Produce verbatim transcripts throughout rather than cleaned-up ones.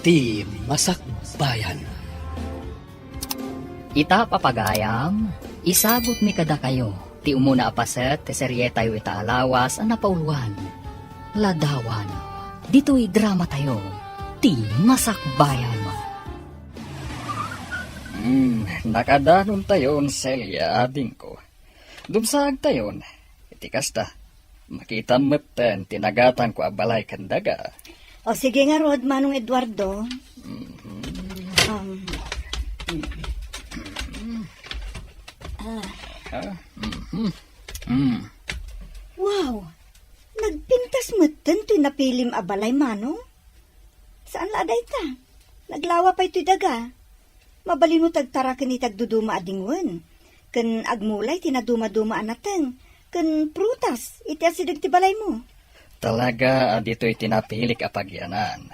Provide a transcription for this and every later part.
Ti Masakbayan. Ita, papagayam, isagutmi kadakayo ti umuna a paset ti serietayo ita a lawas a napauluan, Ladawan. Ditoy dramatayo, Ti Masakbayan. Hmm, nakadanontayon, Celia, adingko. Dumsaagtayon. Iti kasta, makitam metten ti nagatangko a balay ken daga. O, sige ngarud, Manong Eduardo. Mhm. Um, ah. Ah, mhm. Mm. Wow! Nagpintas metten toy napilim a balay, Manong. Saan la a dayta? Naglawa pay toy daga. Mabalinmo ti agtaraken iti agduduma a dingwen, ken agmula iti nadumaduma a nateng ken prutas iti asideg ti balaymo. Talaga a ditoy ti napilik a pagyanan,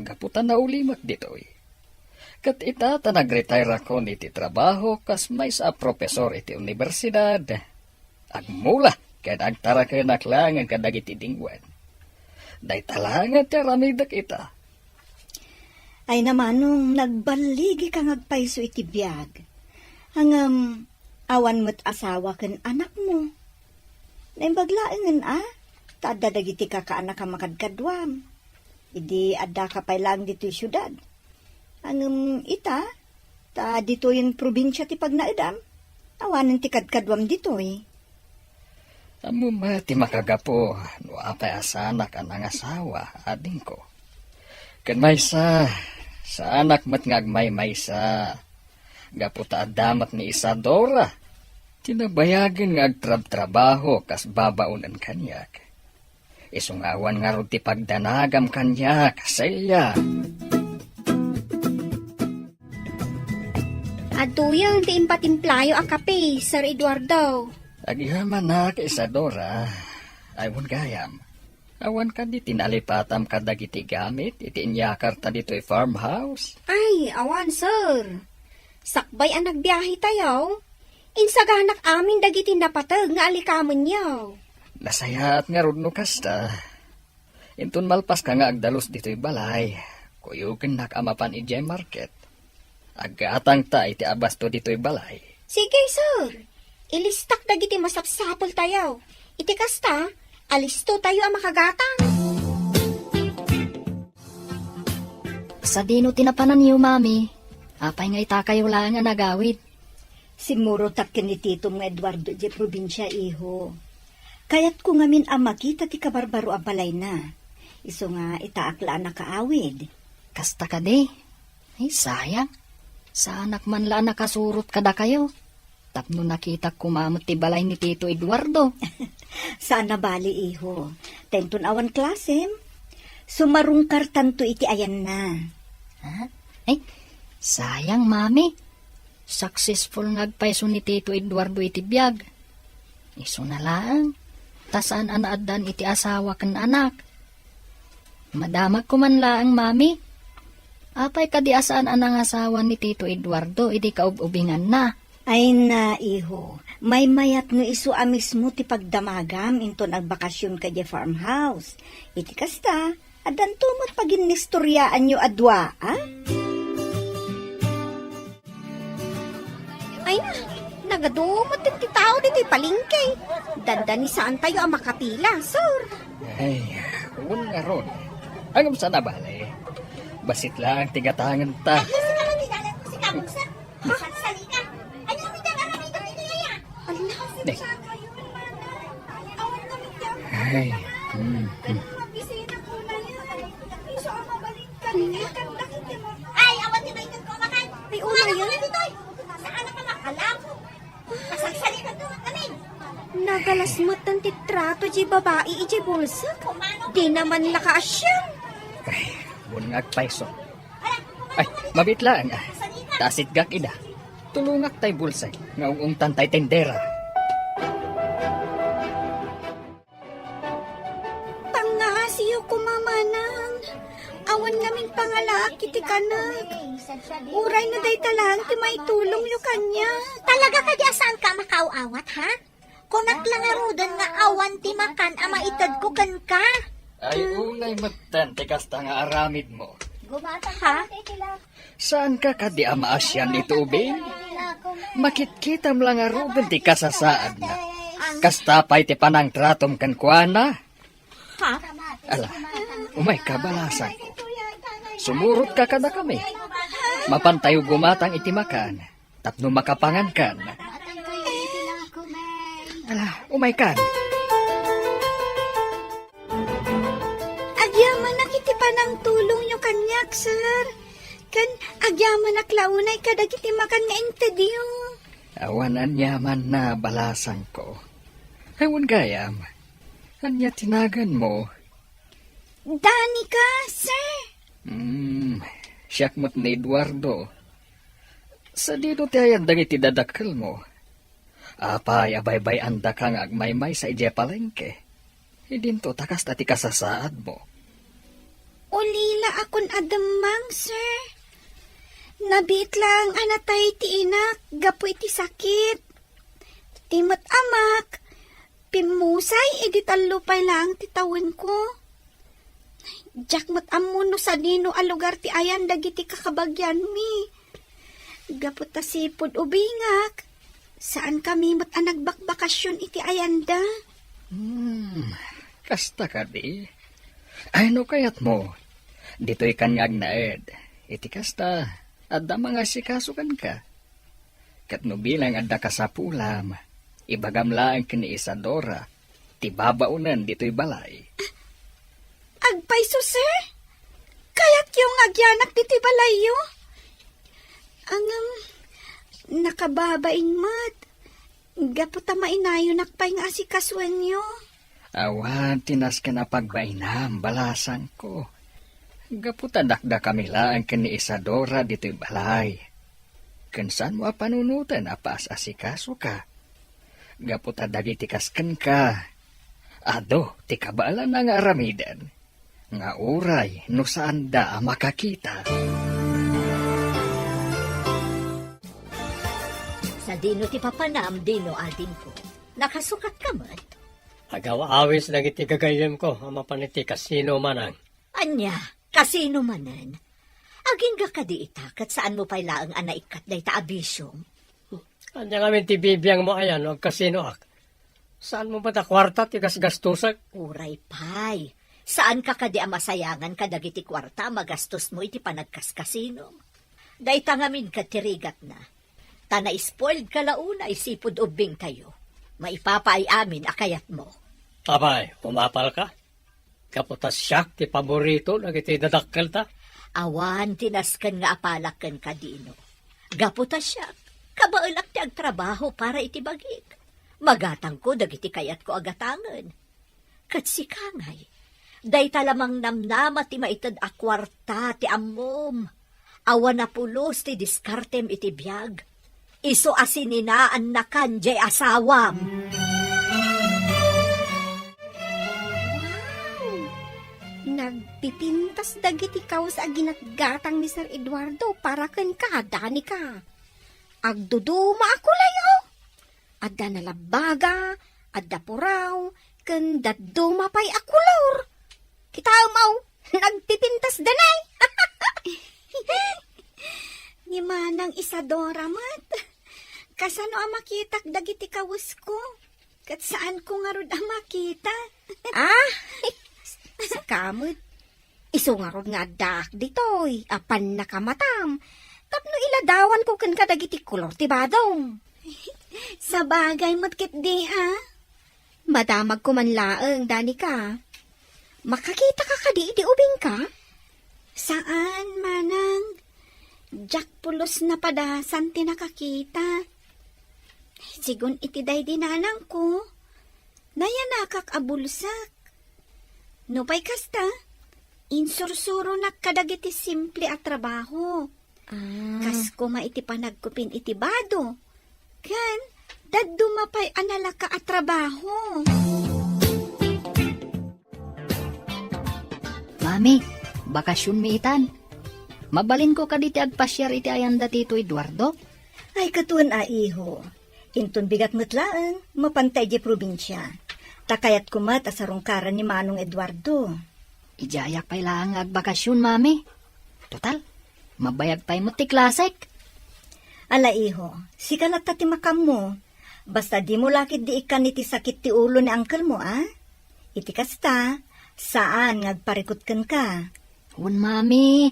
gapu ta naulimek ditoy. Ket ita ta nagretire-akon iti trabaho kas maysa a profesor iti universidad, agmula ken agtarakenak laengen kadagiti dingwen. Dayta laengen ti aramidek ita. Ay, Manong, nagballigika nga agpayso iti biag. Ngem, awan met asawa ken anakmo. Naimbag laengen a, ta adda dagiti kakaanak a makadkaduam. Idi addaka pay laeng ditoy siudad. Ngem ita, ta ditoyen probinsia ti pagnaedam, awanen ti kadkaduam ditoy. Ammom met ti makagapu no apay a saanak a nangasawa, adingko. Ken maysa, saanak met nga agmaymaysa, gapu ta adda met ni Isadora ti nabayagen nga agtrabtrabaho kas babaonen kaniak. Isu nga awan ngarud ti pagdanagam kaniak, Celia. Adtoyen ti impatimplayo a kape, Sir Eduardo. Agyamanak, Isadora. Ay, wen gayam. Awan kadi ti nalipatam kadagiti gamit iti inyakarta ditoy farmhouse? Ay, awan, sir. Sakbay a nagbiahetayo, insaganak amin dagiti napateg nga alikamenyo. Nasayaat ngarud no kasta. Inton malpaska nga agdalus ditoy balay, kuyogennak a mapan idiay market. Aggatangta iti abasto ditoy balay. Sige, sir. Ilistak dagiti masapsapultayo. Iti kasta, alistotayo a makagatang. Sadino ti napananyo, Mami? Apay nga itakayo laeng a nagawid? Simmurotak ken ni titom nga Eduardo idiay probinsia, iho. Kayatko ngamin a makita ti kabarbaro a balayna. Isu nga itaak la a nakaawid. Kasta kadi? Ay, sayang. Saanak man la a nakasurot kadakayo. Tapno nakitak koma met ti balay ni Tito Eduardo. Saan a bali, iho. Ta inton awan klasem, sumarungkartanto iti ayanna. Ha? Ay, sayang, Mami. Successful nga agpayso ni Tito Eduardo iti biag. Isuna laeng, ta saan a naaddan iti asawa ken anak. Madamagko man laeng, Mami. Apay kadi a saan a nangasawa ni Tito Eduardo idi kaub-ubinganna? Ay na, iho, maymayat no isu a mismo ti pagdamagam inton agbakasionka idiay farmhouse. Iti kasta, addanto met paginnistoriaanyo a dua, a? Ay na, nagadu met ti tao ditoy palengke. Dandanisaantayo a makapila, sir. Ay, wen ngarud. Ngem saan a bale. Bassit laeng ti gatangenta. Ay, sika man ti dalan ko, sika mo, sir. Salsalika. Ania mi dagara mi dagiti aya? Ala. Ne. Ay, hmm, hmm. Ay, awan ti maited ko makan. Ay, una yan. Saan ka makalam? Masagsalitan to, amin. Nagalas met ti trato di babai iti bulsa. Di naman nakaasian. Ay, wen nga agpayso. Ay, mabit laeng, ah. Tasitgak ida. Tulongak tay bulsa nga ung-ungtan tay tendera. Pangngasiyo koma, manang. Awan ngamin pangalaak iti kanak. Uray no dayta laeng ti maitulongyo kaniak. Talaga kadi a saanka a makaaw-awat, ha? Kunak la ngaruden nga awan ti makan a maitedko kenka. Ay, unay metten ti kasta nga aramidmo. Ha? Saanka kadi a maasian iti ubing? Makitkitam la ngaruden ti kasasaadna. Kasta pay ti panangtratom kenkuana? Ha? Ala, umayka, balasangko. Sumurotka kadakami. Mapantayo gumatang iti makan tapno makapangankan. Ala, umaykan. Agyamanak iti panangtulongyo kaniak, sir. Ken agyamanak la unay kadagiti makan nga intedyo. Awan aniamanna, balasangko. Awan gayam. Ania ti naganmo? Danica, sir. Hmm, siak met ni Eduardo. Sadino ti ayan dagiti dadakkelmo? Apay a baybay-andaka nga agmaymaysa idiay palengke? Idinto ta kasta ti kasasaadmo. Ulila a kun-adda mang, sir. Nabiit laeng a natay ti inak gapu iti sakit. Ti met amak, pimmusay idi tallo pay laeng ti tawenko. Diak met ammo no sadino a lugar ti ayan dagiti kakabagianmi. Gapu ta sipud ubingak, saankami met a nagbakbakasyon iti ayanda. Hmm, kasta kadi? Ay, no kayatmo, ditoy kan nga agnaed. Iti kasta, adda mangasikaso kenka. Ket no bilang adda kasapulam, ibagam laeng ken ni Isadora ti babaonen ditoy balay. Agpayso, sir? Kayatyo nga agyanak ditoy balayyo? Ngem, nakababain met. Gapu ta mainayonak pay nga asikasoenyo. Awan ti nasken a pagbainam, balasangko. Gapu ta dakdakami laeng ken ni Isadora ditoy balay. Ken saanmo a panunoten a paas-asikasoka. Gapu ta dagiti kas kenka, adu ti kabaelanna nga aramiden. Nga uray no saanda a makakita. Sadino ti papanam, Dino, adingko? Nakasukatka met? Agaw-awis dagiti gagayyemko a mapan iti kasino, manang. Ania? Kasino manen? Agingga kadi ita ket saanmo pay laeng a naikkat dayta a bisiom? Ania ngamin ti bibiangmo ayan no agkasinoak? Saanmo met a kuarta ti gasgastosek? Uray pay. Saanka kadi a masayangan kadagiti kuarta a magastosmo iti panagkaskasinom? Dayta ngamin ket ti rigatna. Ta na-spoiledka la unay sipud ubbingtayo. Maipapaay amin a kayatmo. Apay, umapalka? Gapu ta siak ti paborito dagiti dadakkelta. Awan ti nasken nga apalak kenka, Dino. Gapu ta siak, kabaelak ti agtrabaho para iti bagik. Magatangko dagiti kayatko a gatangen. Ket sika ngay, dayta la mangnamnama ti maited a kuarta ti ammom. Awan a pulos ti diskartem iti biag. Isu a sininaannakan diay asawam. Wow! Nagpipintas dagiti kawes a ginatgatang ni Sir Eduardo para kenka, Danica. Agduduma a kulay, oh! Adda nalabbaga, adda puraw, ken dadduma pay a kolor. Kitaem, aw, nagpipintas danay. Ni Manang Isadora met. Kasano a makitak dagiti kawesko? Ket saanko ngarud a makita. Ah, sika met. Isu ngarud nga addaak ditoy a pannakamatam tapno iladawanko kenka dagiti kolor ti badom. Sabagay met ketdi, a. Madamagko man laeng, Danica. Makakitaka kadi idi ubingka? Saan, manang. Diak pulos napadasan ti nakakita. Sigun iti daydi nanangko, nayanakak a bulsak. Nupay kasta, insursuronak kadagiti simple a trabaho. Ah. Kas koma iti panagkupin iti bado. Ken, dadduma pay a nalaka a trabaho. Mami, bakasionmi itan. Mabalinko kadi ti agpasiar iti ayanda ti Tito Eduardo? Ay, katon a, iho. Inton bigat met laeng, mapanta idiay probinsia. Ta kayatko met a sarungkaran ni Manong Eduardo. Idiayak pay laeng nga agbakasion, Mami. Total, mabayag pay met ti klasek. Ala, iho, sika latta ti makammo. Basta dimo la ketdi ikkan iti sakit ti ulo ni uncle mo, a? Iti kasta, saan nga agparikut kenka. Wen, Mami,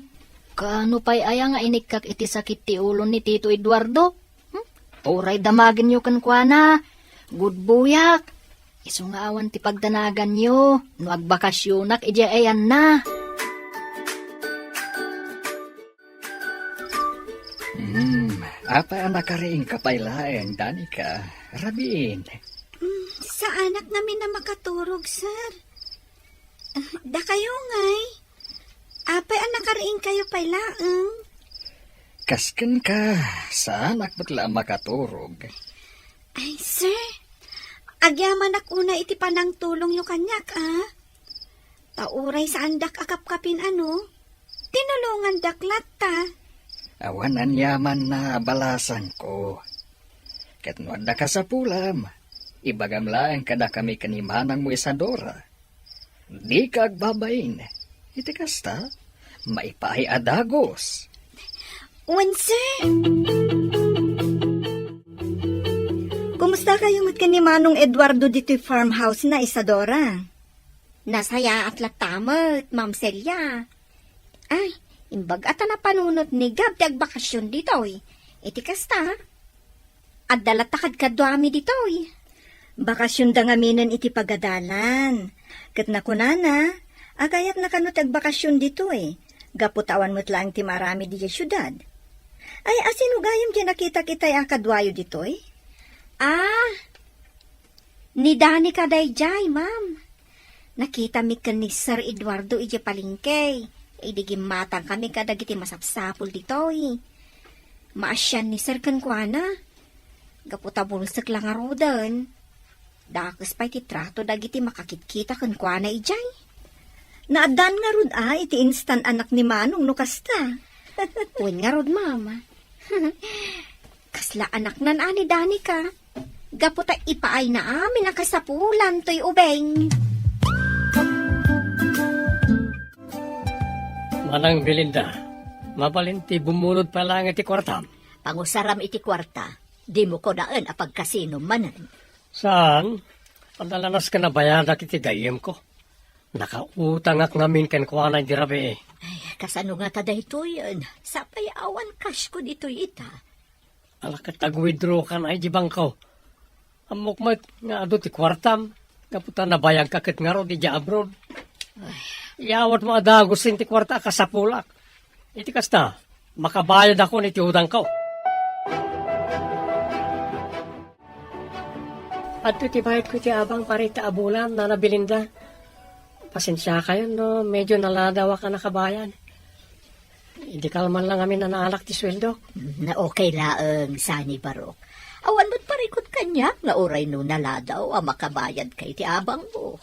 kaano pay aya nga inikkak iti sakit ti ulo ni Tito Eduardo? Hmm? Uray damagenyo kenkuana, gudboyak. Isu nga awan ti pagdanaganyo no agbakasyonak idiay ayanna. Hmm, apay a nakariingka pay laeng, Danica? Rabiin. Hmm, saanak ngamin a makaturog, sir. Ah, dakayo ngay. Apay a nakariingkayo pay laeng? Kas kenka, saanak met la a makaturog. Ay, sir. Agyamanak unay iti panangtulongyo kaniak, a? Ta uray saandak a kapkapin, ano? Tinulongandak latta. Awan aniaman a balasangko. Ket no adda kasapulam, ibagam laeng kadakami ken ni manangmo Isadora. Dika agbabain. Iti kasta, maipaay a dagus. Wen, sir. Kumusta kayo met ken ni Manong Eduardo ditoy farmhouse na, Isadora? Nasayaat latta met, Ma'am Celia. Ay, imbag a ta napanunot ni Gab ti agbakasyon ditoy. Iti kasta, adda latta kadkaduami ditoy. Bakasyonda ngaminen iti pagadalan. Ket nakunana, agayatna kano ti agbakasyon ditoy. Gapu ta awan met laeng ti maaramid idiay siudad. Ay, asino gayam ti nakitak itay a kaduayo ditoy? Ah, ni Danica daydiay, ma'am. Nakitami ken ni Sir Eduardo idiay palengke. Idi gimmatangkami kadagiti masapsapul ditoy. Maasian ni Sir kenkuana. Gapu ta bulsek la ngaruden. Dakes pay ti trato dagiti makakitkita kenkuana idiay. Naaddaan ngarud a iti instant anak ni Manong no kasta. Wen ngarud, ma'am. Kasla anaknan a ni Danica. Gapu ta ipaayna amin a kasapulan toy ubing. Manang Belinda, mabalin ti bumulod pay laeng iti kuartam? Pangusaram iti kuarta, dimo kunaen a pagkasinom manen. Saan? Adda la nasken a bayadak iti gayyemko. Nakautangak ngamin kenkuana idi rabii. Ay, kasano ngata daytoyen? Sapay awan cashko ditoy ita. Ala ket ag-withdraw kan ay di bangko. Ammok met nga adu ti kuartam, gapu ta nabayagka ket ngarud idiay abroad. Ay. Iyawatmo a dagusen ti kuarta a kasapulak. Iti kasta, makabayadakon iti utangko. Adtoy ti bayadko iti abang parita a bulan, Nana Belinda. Pasensiakayon no medyo naladawak a nakabayad. Idi kalman lang amin a naalak ti sueldok. Na okay laeng, saan ni Barok. Awan met parikut kaniak nga uray no naladaw a makabayadka iti abangmo.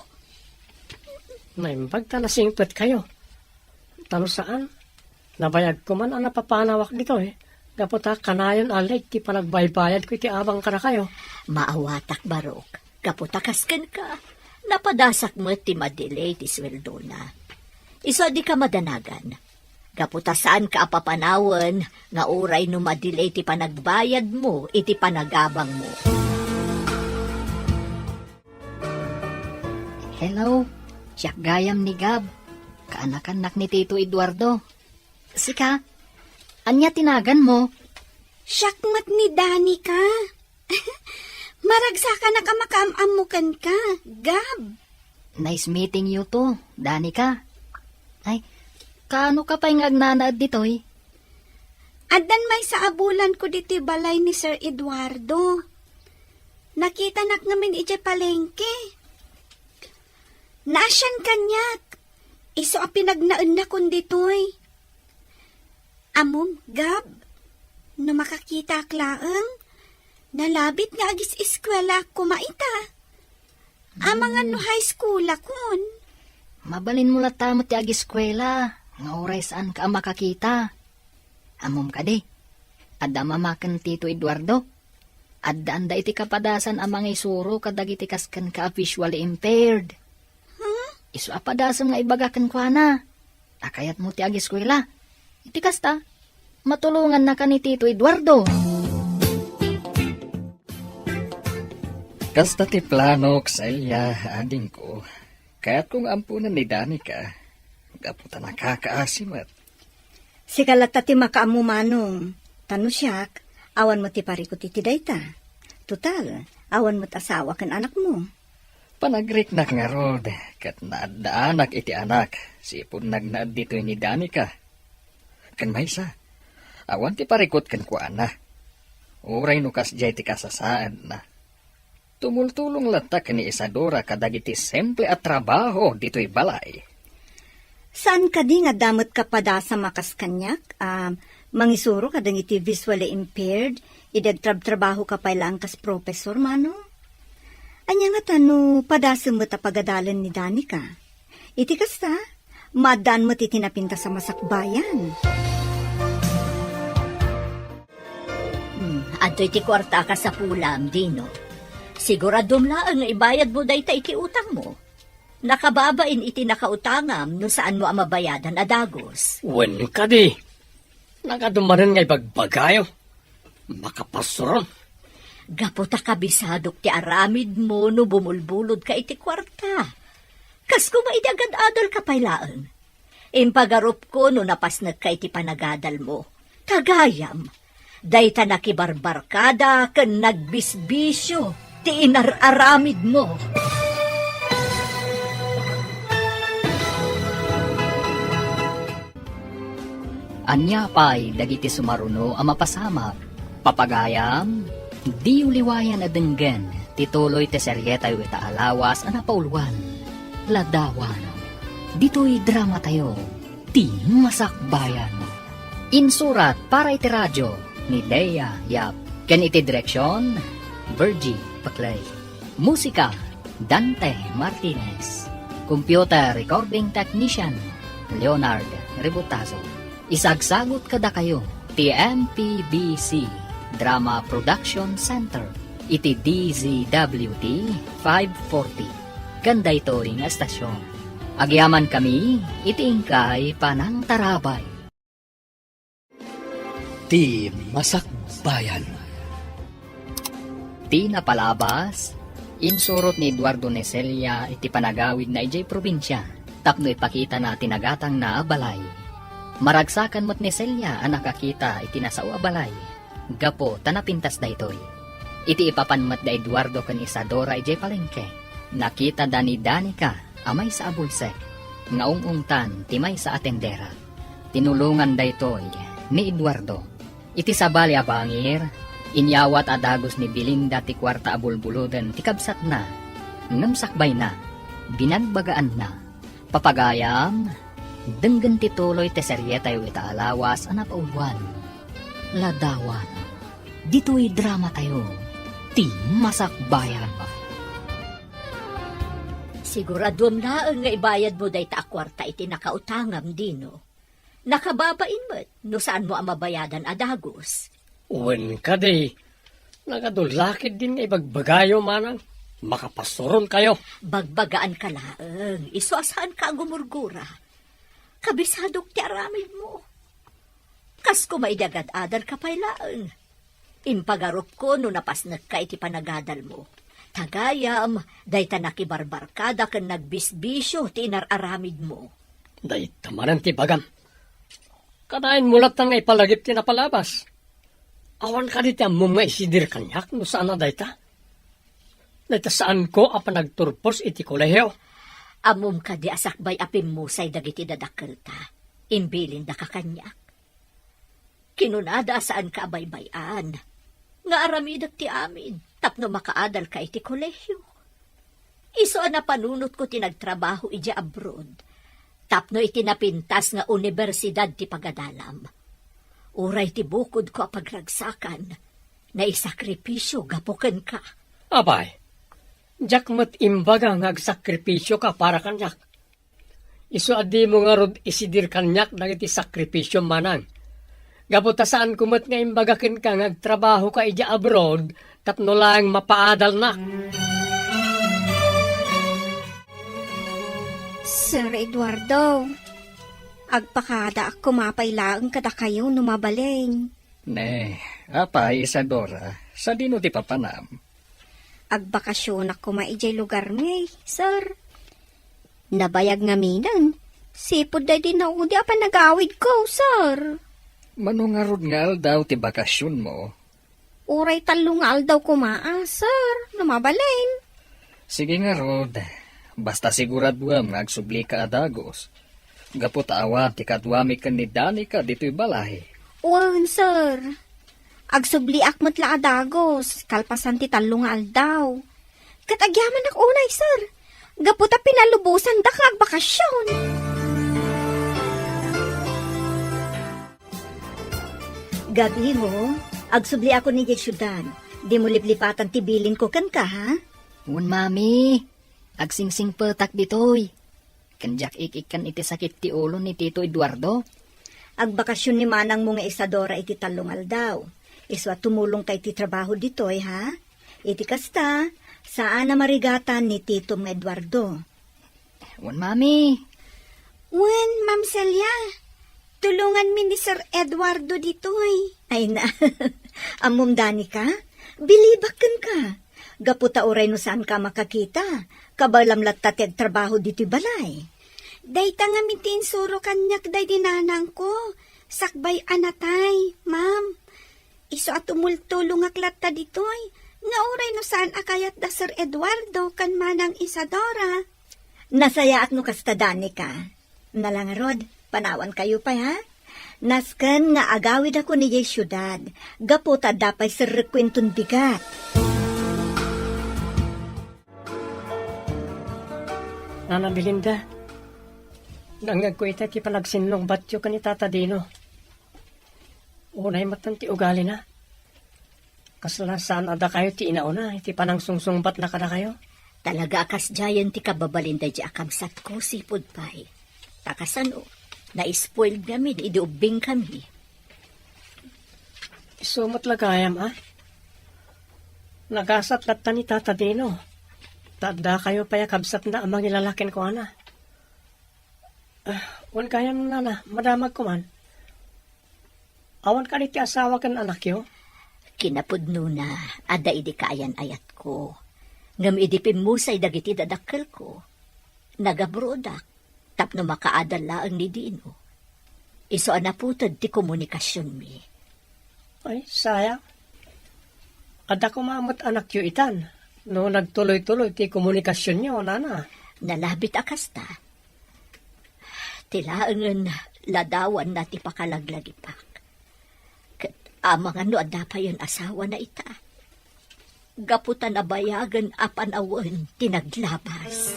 Naimbag ta nasingpetkayo. Ta no saan, nabayagko man a napapanawak ditoy, gapu ta kanayon a late ti panagbaybayadko iti abang kadakayo. Maawatak, Barok, gapu ta kas kenka, napadasak met ti madelay ti sueldona. Isu a dika madanagan, gapu ta saanka a papanawen nga uray no madelay ti panagbayadmo iti panagabangmo. Hello, siak gayam ni Gab. Kaanakannak ni Tito Eduardo. Sika, ania ti naganmo? Siak met ni Danica. Maragsakanak a makaam-ammo kenka, Gab. Nice meeting you too, Danica. Ay, kaano ka pay nga agnanaed ditoy? Addan maysa a bulanko ditoy balay ni Sir Eduardo. Nakitanak ngamin idiay palengke. Naasian kaniak. Isu a pinagnaennakon ditoy. Ammom, Gab, no makakitaak laeng, nalabit nga agis-eskuelaak koma ita. Amangan no high school akon. Mabalinmo latta met ti agiskuela, nga uray saanka a makakita. Ammom kadi, adda mama ken Tito Eduardo. Addaanda iti kapadasan a mangisuro kadagiti kas kenka a visually impaired. Huh? Isu a padasem nga ibaga kenkuana. A kayatmo ti agiskuela. Iti kasta, matulongannakan ni Tito Eduardo. Kasta ti planok, Celia, adingko. Kayatko nga amponen ni Danica. Gapu ta nakakaasi met. Sika latta ti makaammo, Manong. Ta no siak, awan met ti parikut iti dayta. Total, awan met asawa ken anakmo. Panagriknak ngarud, ket naaddaanak iti anak, sipud nagnaed ditoy ni Danica. Ken maysa, awan ti parikut kenkuana. Uray no kasdiay ti kasasaadna. Tumultulong latta ken ni Isadora kadagiti simple a trabaho ditoy balay. Saan kadi nga adda met kapadasam a kas kaniak a mangisuro kadagiti visually impaired idi agtrabtrabahoka pay laeng kas professor, Manong? Ania ngata no padasem met a pagadalen ni Danica? Iti kasta, maaddaan met iti napintas a masakbayan. Hmm, adtoy ti kuarta a kasapulam, Dino. Siguraduem laeng nga ibayadmo dayta iti utangmo. Nakababain iti nakautangam no saanmo a mabayadan a dagus. Wen kadi, nagadu manen nga ibagbagayo. Makapasuron. Gapu ta kabisadok ti aramidmo no bumulbulodka iti kuarta. Kas koma idi agad-adalka pay laeng. Impagarupko no napasnekka iti panagadalmo. Ta gayam, dayta nakibarbarkada ken nagbisbisio ti inar-aramidmo. Ania pay dagiti sumaruno a mapasamak? Papagayam, diyo liwayan a denggen ti tuloy ti serietayo ita a lawas a napauluan, Ladawan. Ditoy dramatayo, ti Masakbayan. Insurat para iti radio ni Lea Yap, ken iti direksion, Virgie Paclay. Musika, Dante Martinez. Computer Recording Technician, Leonard Rebotazo. Isagsagut kadakayo ti M P B C Drama Production Center iti D Z W T five forty. Ken daytoy nga estasion, agyamankami iti inkay panangtarabay. Ti Masakbayan. Ti napalabas, insurot ni Eduardo ni Celia iti panagawidna idiay probinsia tapno ipakitana ti nagatangna a balay. Maragsakan met ni Celia a nakakita iti nasao a balay gapu ta napintas daytoy. Iti ipapan met da Eduardo ken Isadora idiay palengke, nakitada ni Danica a maysa a bulsek nga ung-ungtan ti maysa a tendera. Tinulongan daytoy ni Eduardo. Iti sabali a bangir, inyawat a dagus ni Belinda ti kuarta a bulbuloden ti kabsatna, ngem sakbayna, binagbagaanna. Papagayam, denggen ti tuloy ti serietayo ita a lawas a napauluan, Ladawan. Ditoy dramatayo, ti Masakbayan. Siguraduem laeng nga ibayadmo dayta a kuarta iti nakautangam, Dino. Nakababain met no saanmo a mabayadan a dagus. Wen kadi, nagadu la ketdin nga ibagbagayo, manang makapasuronkayo. Bagbagaanka laeng, isu a saanka a gumurgura. Kabisadok ti aramidmo. Kas koma idi agad-adalka pay laeng. Impagarupko no napasnekka iti panagadalmo. Ta gayam, dayta nakibarbarkada ken nagbisbisio ti inar-aramidmo. Dayta manen ti bagam. Kanayon mo latta nga ipalagip ti napalabas. Awan kadi ti ammom nga isidir kaniak no saan a dayta? Dayta saanko a panagturpos iti kolehio. Ammom kadi a sakbay a pimmusay dagiti dadakkelta, imbilindaka kaniak. Kinunada a saanka a baybay-an, nga aramidek ti amin tapno makaadalka iti kolehio. Isu a napanunotko ti nagtrabaho idiay abroad tapno iti napintas nga universidad ti pagadalam. Uray ti bukodko a pagragsakan, naisakripisio gapu kenka. Apay, diak met imbaga nga agsakripisioka para kaniak. Isu a dimo ngarud isidir kaniak dagiti sakripisio, manang. Gapu ta saanko met nga imbaga kenka nga agtrabahoka idiay abroad tapno laeng mapaadalnak. Sir Eduardo, Agpakadaak koma pay laeng kadakayo no mabalin. Ne, apay, Isadora, sadino ti papanam? Agbakasionak koma idiay lugarmi, sir. Nabayag ngaminen, sipud daydi naudi a panagawidko, sir. Mano ngarud nga aldaw ti bakasionmo? Uray tallo nga aldaw koma, a, sir, no mabalin. Sige ngarud, basta siguraduem nga agsublika a dagus. Gapu ta awan ti kaduami ken ni Danica ditoy balay. Wen, sir. Agsubliak met la a dagus, kalpasan ti tallo nga aldaw. Ket agyamanak unay, sir. Gapu ta pinalubosanda nga agbakasion. Gabiyo, agsubliakon idiay siudad. Dimo liplipatan ti bilinko kenka, ha? Wen, Mami. Agsingsingpetak ditoy. Ken diak ik-ikkan iti sakit ti ulo ni Tito Eduardo. Agbakasion ni manangmo nga Isadora iti tallo nga aldaw. Isu a tumulongka iti trabaho ditoy, ha? Iti kasta, saan a marigatan ni Titom nga Eduardo. Wen, Mami. Wen, Ma'am Celia, tulonganmi ni Sir Eduardo ditoy. Ay na, ammom, Danica? Bilibak kenka. Gapu ta uray no saanka a makakita, kabaelam latta ti agtrabaho ditoy balay. Dayta ngamin ti insuro kaniak daydi nanangko, sakbay a natay, ma'am. Isu a tumultulongak latta ditoy, nga uray no saan a kayat da Sir Eduardo ken Manang Isadora. Nasayaat no kasta, Danica. Nala ngarud, panawankayo pay, ha? Nasken nga agawidakon idiay siudad, gapu ta adda pay serrekko inton bigat. Nana Belinda, nangngegko ita ti panagsinnungbatyo ken ni Tata Dino. Unay met ti ugalina. Kasla saan a dakayo ti inauna iti panangsungsungbatna kadakayo? Talaga a kasdiayen ti kababalin daydi a kabsatko, sipud pay. Ta kasano, na-spoiled ngamin idi ubbingkami. Isu met la gayam, a? Nagasat latta ni Tata Dino. Ta addakayo pay a kabsatna a mangilalaki kenkuana. Ah, wen gayam, nana, madamagko man. Awan kadi ti asawa ken anakyo? Kinapudnona, adda idi kaayan-ayatko. Ngem idi pimmusay dagiti dadakkelko, nagabrodak tapno makaadal laeng ni Dino. Isu a naputed ti komunikasionmi. Ay, sayang. Adda koma met anakyo itan, no nagtuloy-tuloy ti komunikasionyo, nana. Nalabit a kasta. Ti laengen ladawanna ti pakalaglagipak. Ket amangan no adda payen asawana ita. Gapu ta nabayagen a panawen ti naglabas.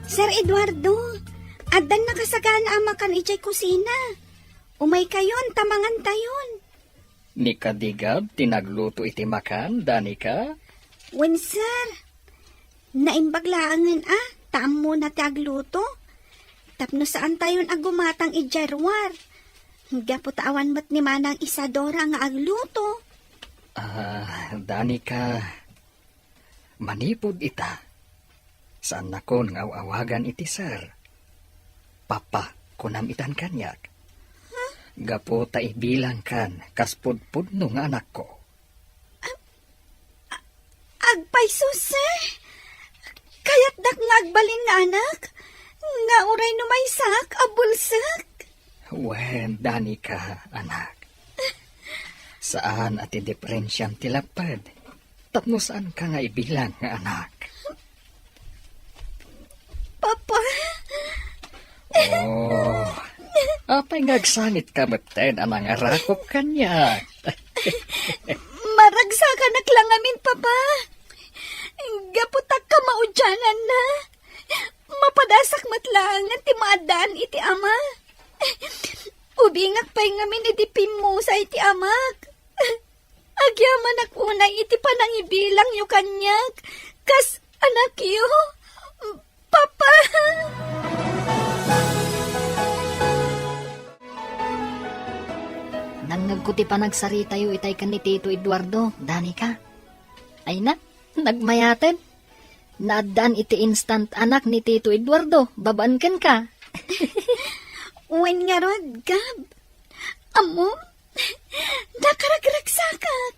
Sir Eduardo, addan nakasagana a makan idiay kusina. Umaykayon ta mangantayon. Ni Kadigab ti nagluto iti makan, Danica? Wen, sir. Naimbag laengen a, ta ammona ti agluto. Tapno saantayon a gumatang idiay ruar. Gapu ta awan met ni Manang Isadora nga agluto. Ah, Danica, manipud ita, saannakon nga aw-awagan iti sir. Papa, kunam itan kaniak. Gapu ta ibilangkan kas pudpudno nga anakko. Agpayso, sir. Kayatdak nga agbalin nga anak, nga uray no maysak a bulsek. Wen, Danica, anak. Saan a ti diferensiam ti lapped. Tapno saanka nga ibilang nga anak. Papa? Oh, apay nga agsangitka metten a nangarakop kaniak? Maragsakanak la ngamin, Papa. Gapu ta kamaudiananna. Mapadasak met laengen ti maaddaan iti ama. Ubingak pay ngamin idi pimmusay ti amak. Agyamanak unay iti panangibilangyo kaniak kas anakyo, Papa. Nangngegko ti panagsaritayo itay ken ni Tito Eduardo, Danica. Ay na, nagmayaten. Naaddaan iti instant anak ni Tito Eduardo, babaen kenka. Wen ngarud, Gab. Ammom, nakaragragsakak.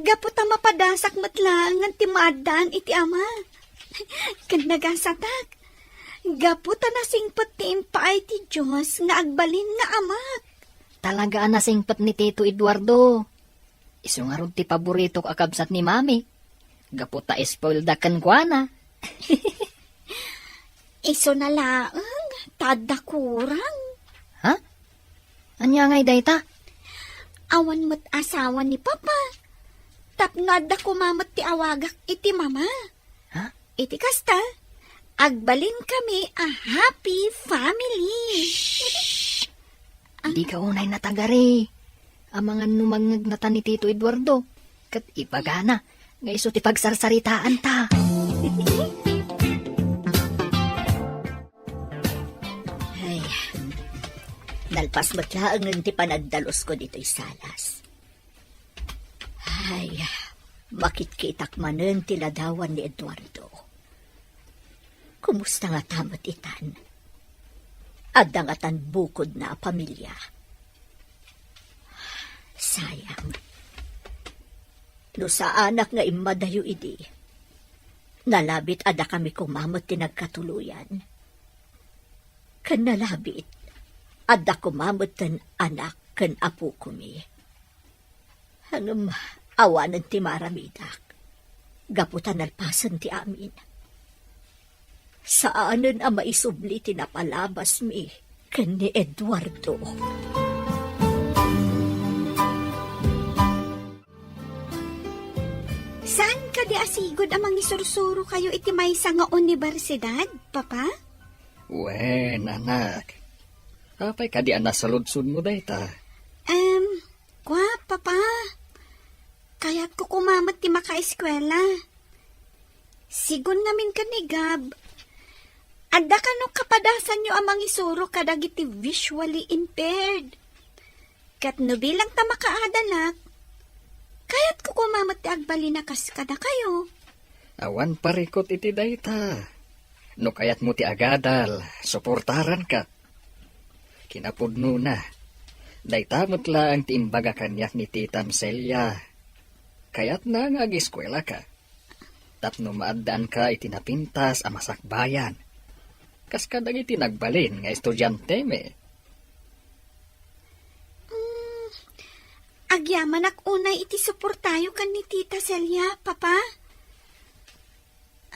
Gapu ta mapadasak met laengen ti maaddaan iti ama. Ken nagasatak. Gapu ta nasingpet ti impaay ti Dios nga agbalin nga amak. Talaga a nasingpet ni Tito Eduardo. Isu ngarud ti paboritok a kabsat ni Mami. Gapu ta spoiled kenkuana. Isuna laeng, ta adda kurang. Ha? Ania ngay dayta? Awan met asawa ni Papa. Tapno adda koma met ti awagak iti mama. Ha? Iti kasta, agbalinkami a happy family. Shh! Ah? Dika unay natagari. Amangan no mangngegnata ni Tito Eduardo. Ket ibagana nga isu ti pagsarsaritaanta. Ay, nalpas met laengen ti panagdalusko ditoy salas. Ay, makitkitak manen ti ladawan ni Eduardo. Kumusta ngata met itan? Adda ngatan bukodna a pamilia. Sayang. No saanak nga immadayo idi, nalabit a dakami koma met ti nagkatuloyan. Ken nalabit, adda koma metten anak ken apokomi. Ngem awanen ti maaramidak, gapu ta nalpasen ti amin. Saanen a maisubli ti napalabasmi ken ni Eduardo. Saan kadi a sigud a mangisursuro kayo iti maysa nga universidad, Papa? Wen, anak. Apay kadi a nasaludsodmo dayta? Em, Kua, Papa, kayatko koma met ti makaeskuela. Sigun ngamin ken ni Gab, adda kano kapadasanyo a mangisuro kadagiti visually impaired. Ket no bilang ta makaadanak, kayatko koma met ti agbalin a kas kadakayo. Awan parikut iti dayta. No kayatmo ti agadal, suportaranka. Kinapudnona, dayta met laeng ti imbaga kaniak ni Titam Celia. Kayatna nga ageskuelaka tapno maaddaanka iti napintas a masakbayan, kas kadagiti nagbalin nga estudiantemi. Mm, agyamanak unay iti suportayo ken ni Tita Celia, Papa.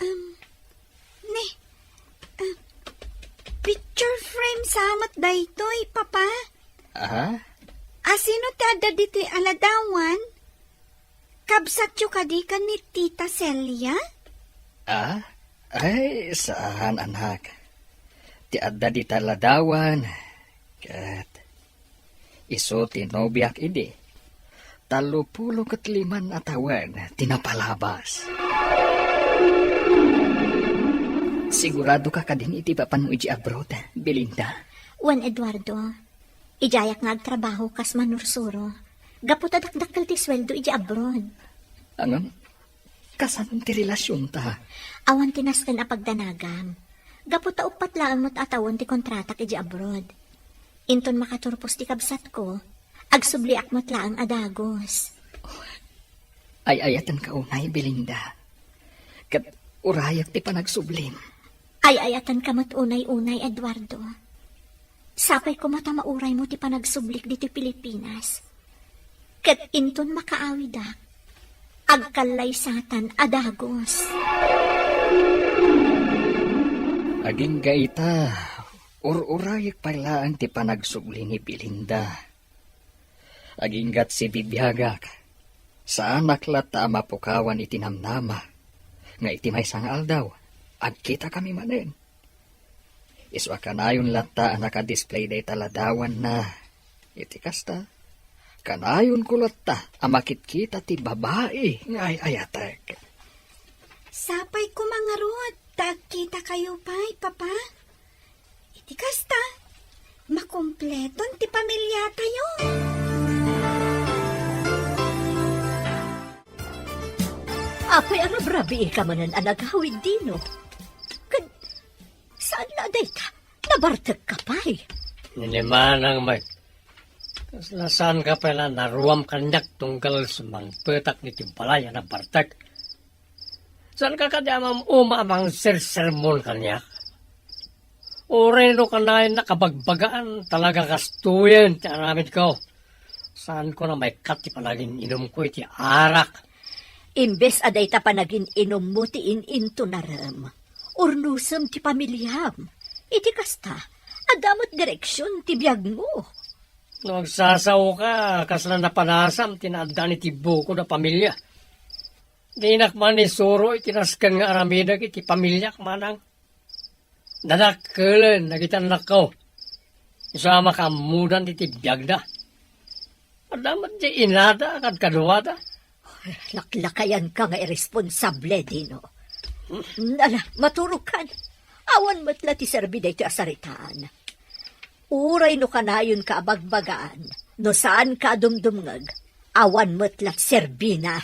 Um, ne, ah, picture frame sa met daytoy, Papa. Aha? Asino ti adda ditoy a ladawan? Kabsatyo kadi ken ni Tita Celia? Ah? Ay, saan, anak. Ti adda dita ladawan, ket isu ti nobiak idi. Tallopulo ket liman a tawen ti napalabas. Sigurado ka kadin iti papanmo iti abroad, Belinda? Wen, Eduardo. Idiayak nga agtrabaho kas manursuro. Gapu ta dakdakkel ti sueldo iti abroad. Ngem, kasano ti relasionta? Awan ti nasten a pagdanagam. Gapu ta uppat laeng met a tawen ti kontratak iti abroad. Inton makaturpos ti kabsatko, agsubliak met laeng a dagus. Ay-ayatenka unay, Belinda. Ket urayek ti panagsublim. Ay-ayatenka met unay-unay, Eduardo. Sapay koma ta mauraymo ti panagsublik ditoy Pilipinas. Ket inton makaawidak, agkallaysatan a dagus. Agingga ita, ur-urayek pay laeng ti panagsubli ni Belinda. Aginggat sibibiagak, saanak latta a mapukawan iti namnama, nga iti maysa nga aldaw, agkitakami manen. Isu a kanayon latta a nakadisplay dayta ladawanna. Iti kasta, kanayonko latta a makitkita ti babai nga ay-ayatek. Sapay koma ngarud ta agkitakayo pay, Papa. Iti kasta, makumpleton ti pamiliatayo. Apay a rabrabiika manen a nagawid, Dino? Ket saan la dayta? Nabartekka pay? Ni manang met, kasla saanka pay la naruam kaniak tunggal sumangpetak iti balay a nabartek? Saanka kadi a mam-uma a mangsersermon kaniak? Uray no kanayon a kabagbagaan, talaga kastoyen ti aramidko. Saanko a maikkat ti panagin-inumko iti arak. Imbes a dayta panagin-inummo ti in-intunarem, urnosem ti pamiliam. Iti kasta, adda met direksion ti biagmo. No agsasaoka, kasla napanasam ti naaddaan iti bukod a pamilia. Dinak man isuro iti nasken nga aramidek iti pamiliak, manang. Dadakkelen dagiti annakko. Isu a makaammodan iti biagda. Adda met diay inada a kadkaduada. Laklakayanka nga irresponsable, Dino. Ala, maturogkan. Awan met la ti serbi daytoy a saritaan. Uray no kanayonka a bagbagaan, no saanka a dumdumngeg, awan met la ti serbina.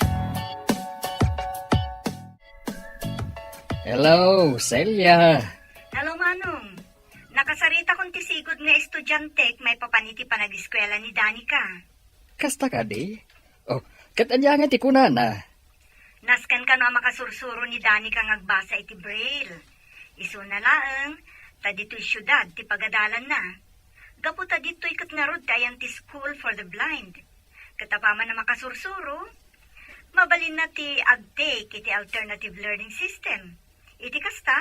Hello, Celia. Hello, Manong. Nakasaritakon ti sigud nga estudiantek maipapan iti panagiskuela ni Danica. Kasta kadi? Oh, ket ania nga ti kunana? Nasken kano a makasursuro ni Danica nga agbasa iti Braille. Isuna laeng, ta ditoy siudad ti pagadalanna. Gapu ta ditoy ket ngarud ti ayan ti School for the Blind. Ket apaman a makasursuro, mabalinna ti agtake iti alternative learning system. Iti kasta,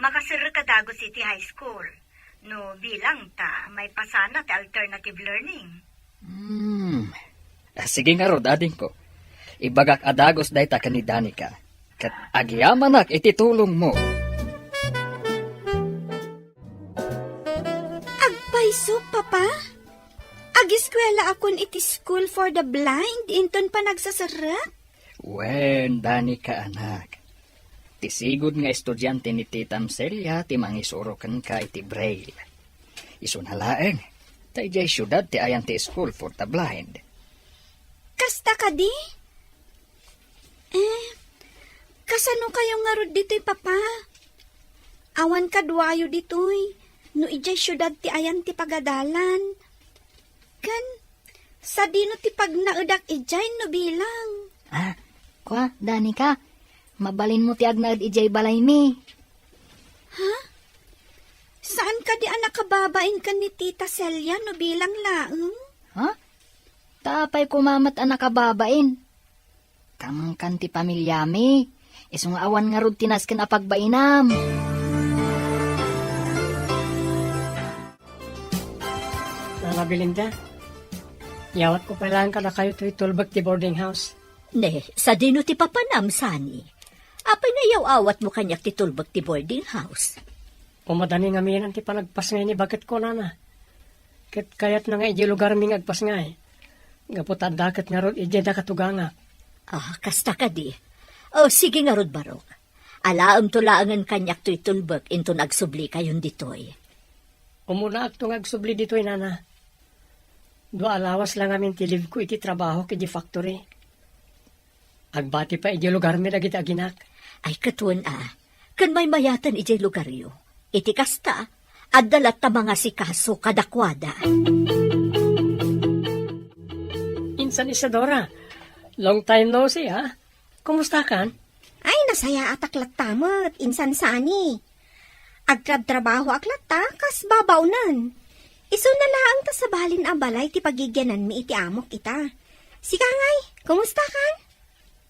makaserrek a dagus iti high school. No bilang ta maipasana ti alternative learning. Hmm. Ah, sige ngarud, adingko. Ibagak a dagus dayta ken ni Danica. Ket agyamanak iti tulongmo. Agpayso, Papa? Agiskuelaakon iti School for the Blind inton panagsaserrek? Wen, Danica, anak. Ti sigud nga estudiante ni Titam Celia ti mangisuro kenka iti Braille. Isuna laeng, ta idiay siudad ti ayan ti School for the Blind. Kasta kadi? Eh, kasano kayo ngarud ditoy, Papa? Awan kaduayo ditoy, no idiay siudad ti ayan ti pagadalan. Ken, sadino ti pagnaedak idiay no bilang? Ah, kua, Danica, mabalinmo ti agnaed idiay balaymi. Ha? Saan kadi a nakababain ken ni Tita Celia no bilang laeng? Ha? Ta apay koma met a nakababain? Kamangkan ti pamiliami, isu nga awan ngarud ti nasken a pagbainam. Nana Belinda, iyawatko pay laeng kadakayo toy tulbek ti boarding house. Ne, sadino ti papanam, Sani? Apay nga iyaw-awatmo kaniak ti tulbek ti boarding house? Umadani ngamin ti panagpasngay ni baketko, nana. Ket kayatna nga idiay lugarmi nga agpasngay. Gapu ta adda ket ngarud idiay dakatugangak. Ah, kasta kadi. Oh, sige ngarud, Barok. Alaemto laengen kaniak toy tulbek inton agsublikayon ditoy. Umunaakto nga agsubli ditoy, nana. Dua a lawas la ngamin ti leave ko iti trabahok iti factory. Agbati pay idiay lugarmi dagiti aginak. Ay, ket wen a, ken maymayaten idiay lugaryo. Iti kasta, adda latta mangasikaso kadakuada. Insan Isadora, long time no see, ha? Kumustakan? Ay, nasayaatak latta met, Insan Sani. Agtrabtrabahoak latta kas babaonen. Isuna laeng ta sabalin a balay ti pagigiananmi iti amok ita. Sika ngay, kumustakan?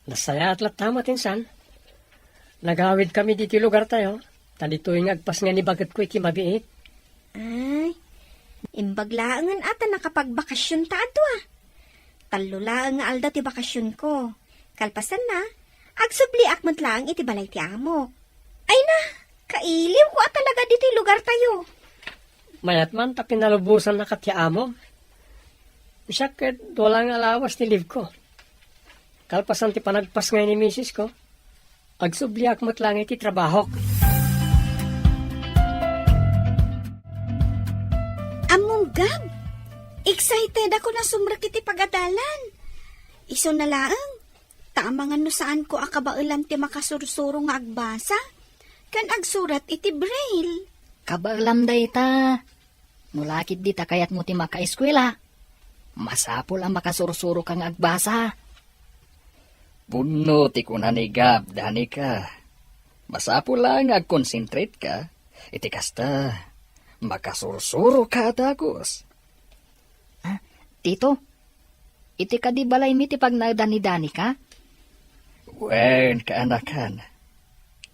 Nasayaat latta met, Insan. Nagawidkami ditoy lugartayo, ta ditoy nga agpasngay ni baketko iti mabiit. Ay, imbag laengen a ta nakapagbakasionta a dua. Tallo laeng nga aldaw ti bakasionko. Kalpasanna, agsubliak met laeng iti balay ti amok. Ay na, kailiwko a talaga ditoy lugartayo. Mayat man ta pinalubosannaka ti amom. Siak ket dua la nga lawas ti leave ko. Kalpasan ti panagpasngay ni misisko, agsubliak met laeng iti trabahok. Ammom, Gab, excited ako a sumrek iti pagadalan. Isuna laeng, ta amangan no saanko a kabaelan ti makasursuro nga agbasa ken agsurat iti braille. Kabaelam dayta. No la ketdi ta kayatmo ti makaeskuela, masapul a makasursuroka nga agbasa. Pudno ti kuna ni Gab, Danica. Masapul la nga agkonsentrate ka. Iti kasta, makasursuroka a dagus. Ah, Tito, iti kadi balaymi ti pagnaedan ni Danica? Wen, kaanakan.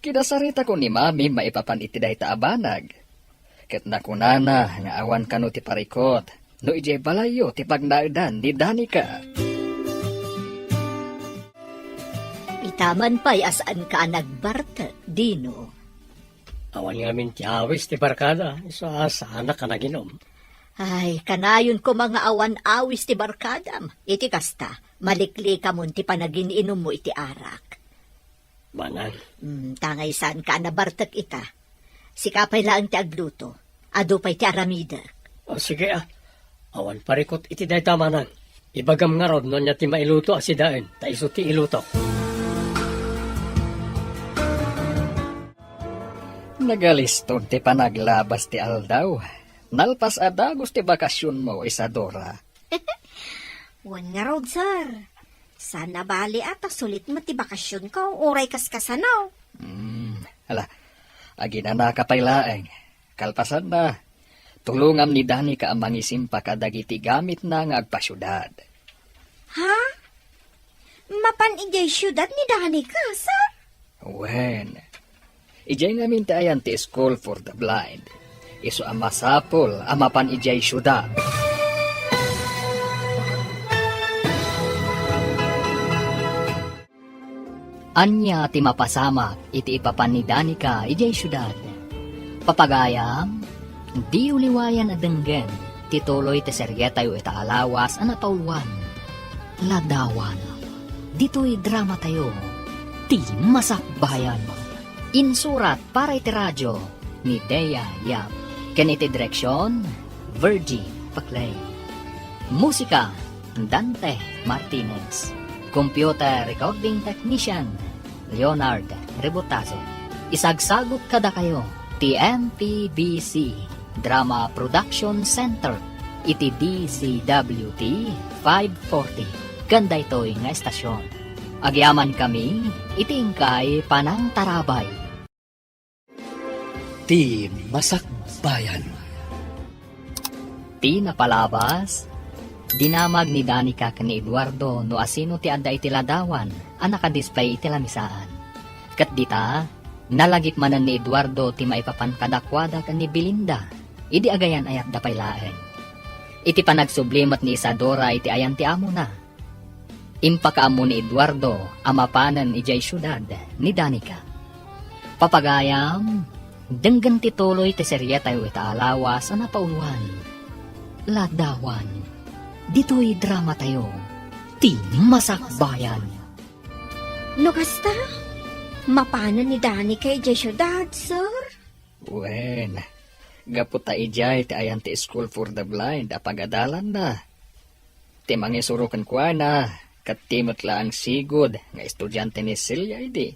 Kinasaritak ni Mami maipapan iti dayta a banag. Ket nakunana nga awan kano ti parikut no idiay balayyo ti pagnaedan ni Danica. Itaman pay a saanka a nagbartek, Dino. Awan ngamin ti awis ti barkada, isu a saanak a naginom. Ay, kanayon koma nga awan awis ti barkadam. Iti kasta, maliklikamon ti panagin-inummo iti arak. Manang. Hmm, tangay saanka a nabartek ita. Sika pay laeng ti agluto. Adu pay ti aramidek. O, sige, ah. Awan parikut iti dayta, Manang. Ibagam ngarud no ania ti mailuto a sidaen, ta isu ti ilutok. Nagaliston ti panaglabas ti aldaw. Nalpas a dagus ti bakasionmo, Isadora. Wen ngarud, sir. Saan a bali a ta sulit met ti bakasionko, uray kaskasano. Hmm, ala, aginanaka pay laeng. Kalpasanna, tulongam ni Danica a mangisimpa kadagiti gamitna nga agpasiudad. Ha? Mapan idiay siudad ni Danica, sir? Wen, idiay ngamin ti ayan ti School for the Blind. Isu a masapul a mapan idiay siudad. Ania ti mapasamak iti ipapan ni Danica idiay siudad? Papagayam, diyo liwayan a denggen ti tuloy ti serietayo ita a lawas a napauluan. Ladawan. Ditoy dramatayo, Ti Masakbayan. Insurat para iti radyo ni Dea Yap. Ken iti direksion, Virgie Paclay. Musika, Dante Martinez. Computer recording technician, Leonard Rebotazo. Isagsagut kadakayo ti M P B C Drama Production Center iti D Z W T five forty ken daytoy nga estasion. Agyamankami iti inkay panangtarabay. Ti Masakbayan. Ti napalabas, dinamag ni Danica ken ni Eduardo no asino ti adda iti ladawan a nakadisplay iti lamisaan. Ket dita, nalagip manen ni Eduardo ti maipapan kadakuada ken ni Belinda idi agayan-ayatda pay laeng. Iti panagsubli met ni Isadora iti ayan ti amona, impakaammo ni Eduardo a mapanen idiay siudad ni Danica. Papagayam, denggen ti tuloy ti serietayo ita a lawas a napauluan. Ladawan. Ditoy dramatayo, Ti Masakbayan. No kasta, mapanen ni Danica idiay siudad, sir? Wen, gapu ta idiay ti ayan ti School for the Blind a pagadalanna. Ti mangisuro kenkuana, ket ti met laeng sigud nga estudiante ni Celia idi.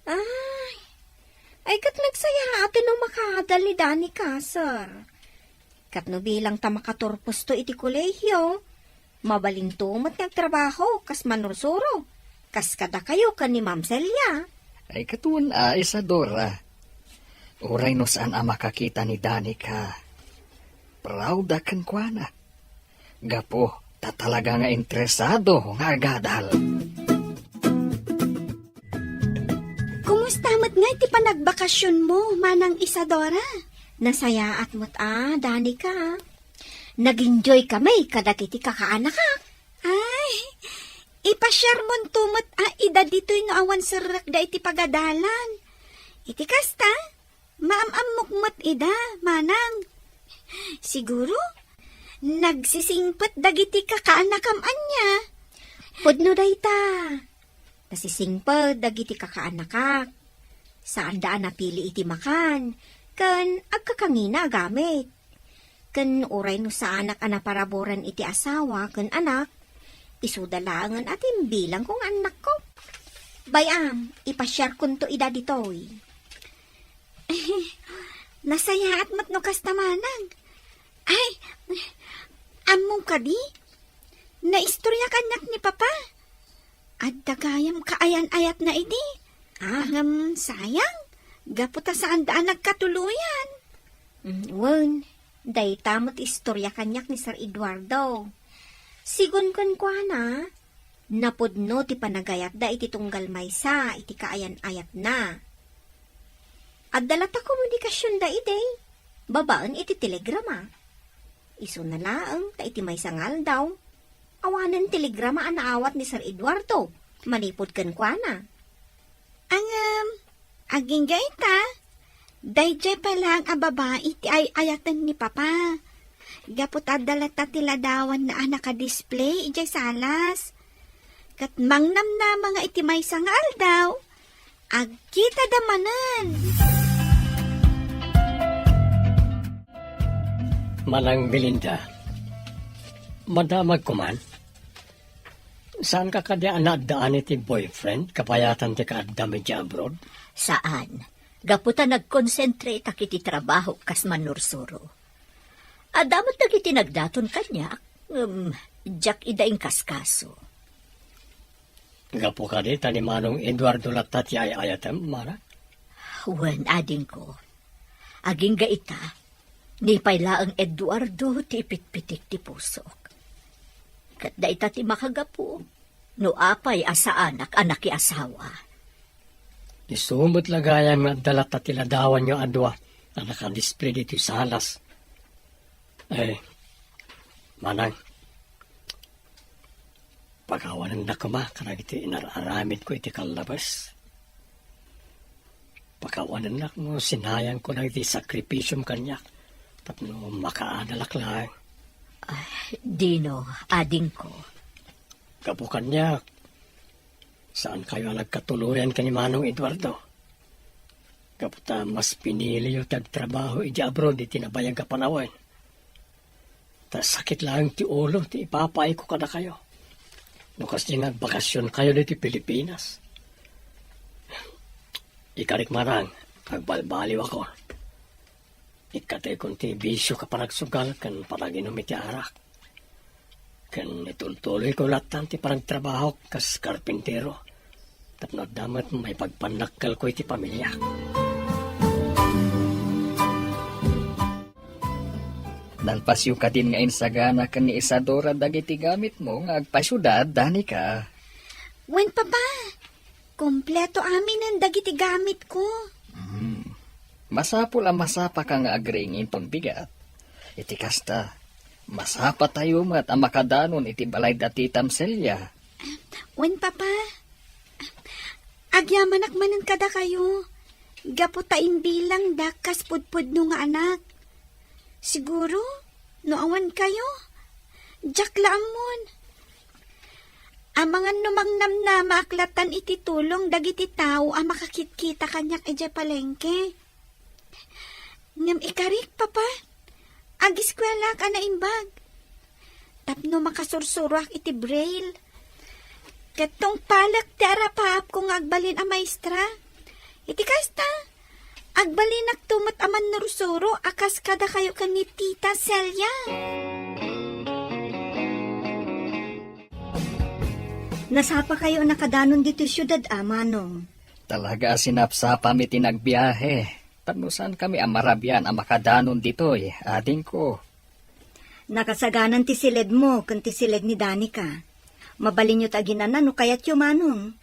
Ay, ay, ket nagsayaat no makaadal ni Danica, sir. Ket no bilang ta makaturposto iti kolehio, mabalinto met nga agtrabaho kas manursuro, kas kadakayo ken ni Ma'am Celia. Ay, ket wen a, Isadora. Uray no saan a makakita ni Danica, proud a kenkuana. Gapu ta talaga nga interesado nga agadal. Kumusta met ngay ti panagbakasionmo, Manang Isadora? Nasayaat met a, Danica. Nag-enjoy kami kadagiti kakaanakak. Ay, ipasiarmonto met a ida ditoy no awan serrekda iti pagadalan. Iti kasta, maam-ammok met ida, Manang. Siguro, nagsisingpet dagiti kakaanakam ania. Pudno dayta. Nasisingpet dagiti kakaanakak. Saanda a napili iti makan, ken agkakangina a gamit. Ken uray no saanak a naparaburan iti asawa ken anak, Isuda laengen a ti imbilangko nga annakko. Bay-am, ipasiarkonto ida ditoy. Nasayaat met no kasta, manang. Ay, ammom kadi? Naistorya kaniak ni Papa. Adda gayam kaayan-ayatna idi. Ah. Ngem sayang, gapu ta saanda a nagkatuloyan. Mm, wen, dayta met istorya kaniak ni Sir Eduardo. Sigun kenkuana, napudno ti panagayatda iti tunggal maysa iti kaayan-ayatna. Adda latta komunikasionda idi, babaen iti telegrama. Isuna laeng ta iti maysa nga aldaw, awanen telegrama a naawat ni Sir Eduardo manipud kenkuana. Ngem, agingga ita, daydiay pay laeng a babai ti ay-ayaten ni Papa. Gapu ta adda latta ti ladawanna a nakadisplay idiay salas. Ket mangnamnama nga iti maysa nga aldaw, agkitada manen. Manang Belinda, madamagko man. Saanka kadi a naaddaan iti boyfriend kabayatan ti kaaddam idiay abroad? Saan. Gapu ta nagkonsentrateak iti trabaho kas mannursuro. Adda met dagiti nagdaton kaniak, ngem diak ida inkaskaso. Gapu kadi ta ni Manong Eduardo latta ti ay-ayatem, manang? Wen, adingko. Agingga ita, ni pay laeng Eduardo ti ipitpitik ti pusok. Ket dayta ti makagapu no apay a saanak a nakiasawa. Isu met la gayam nga adda latta ti ladawanyo a dua a nakadisplay ditoy salas. Eh, manang, pakawanennak koma kadagiti inar-aramidko iti kallabes. Pakawanennak no sinayangko dagiti sakripisiom kaniak tapno makaadalak laeng. Ay, dino, adingko. Gapu kaniak, saankayo a nagkatuloyan ken ni Manong Eduardo. Gapu ta mas piniliyo ti agtrabaho idiay abroad iti nabayag a panawen. Ta sakit laeng ti ulo ti ipapaayko kadakayo. No kasdi nga agbakasionkayo ditoy Pilipinas. Ikarik manang, agbalbaliwakon. Ikkataykon ti bisio a panagsugal ken panaginum iti arak. Ken itultuloyko lattan ti panagtrabahok kas karpintero. Tapno adda met maipagpannakkelko iti pamiliak. Nalpasyo kadin nga insagana ken ni Isadora dagiti gamitmo nga agpasiudad, Danica? Wen, Papa. Kompleto aminen dagiti gamitko. Hmm. Masapul a masapaka nga agriing inton bigat. Iti kasta, masapatayo met a makadanon iti balay da Titam Celia. Wen, Papa. Agyamanak manen kadakayo, gapu ta imbilangdak kas pudpudno nga anak. Siguro, no awan kayo, diak la ammon. Amangan no mangnamnamaak lattan iti tulong dagiti tao a makakitkita kaniak idiay palengke. Ngem ikarik, Papa, agiskuelaak a naimbag. Tapno makasursuroak iti braille. Ket tungpalek ti arapaapko nga agbalin a maestra. Iti kasta, agbalinakto met a mannursuro a kas kadakayo ken ni Tita Celia. Nasapakayo a nakadanon ditoy siudad a, Manong? Talaga a sinapsapami ti nagbiahe. Tapno saankami a marabian a makadanon ditoy, adingko. Nakasaganan ti siledmo ken ti siled ni Danica. Mabalinyo ti aginana no kayatyo, Manong.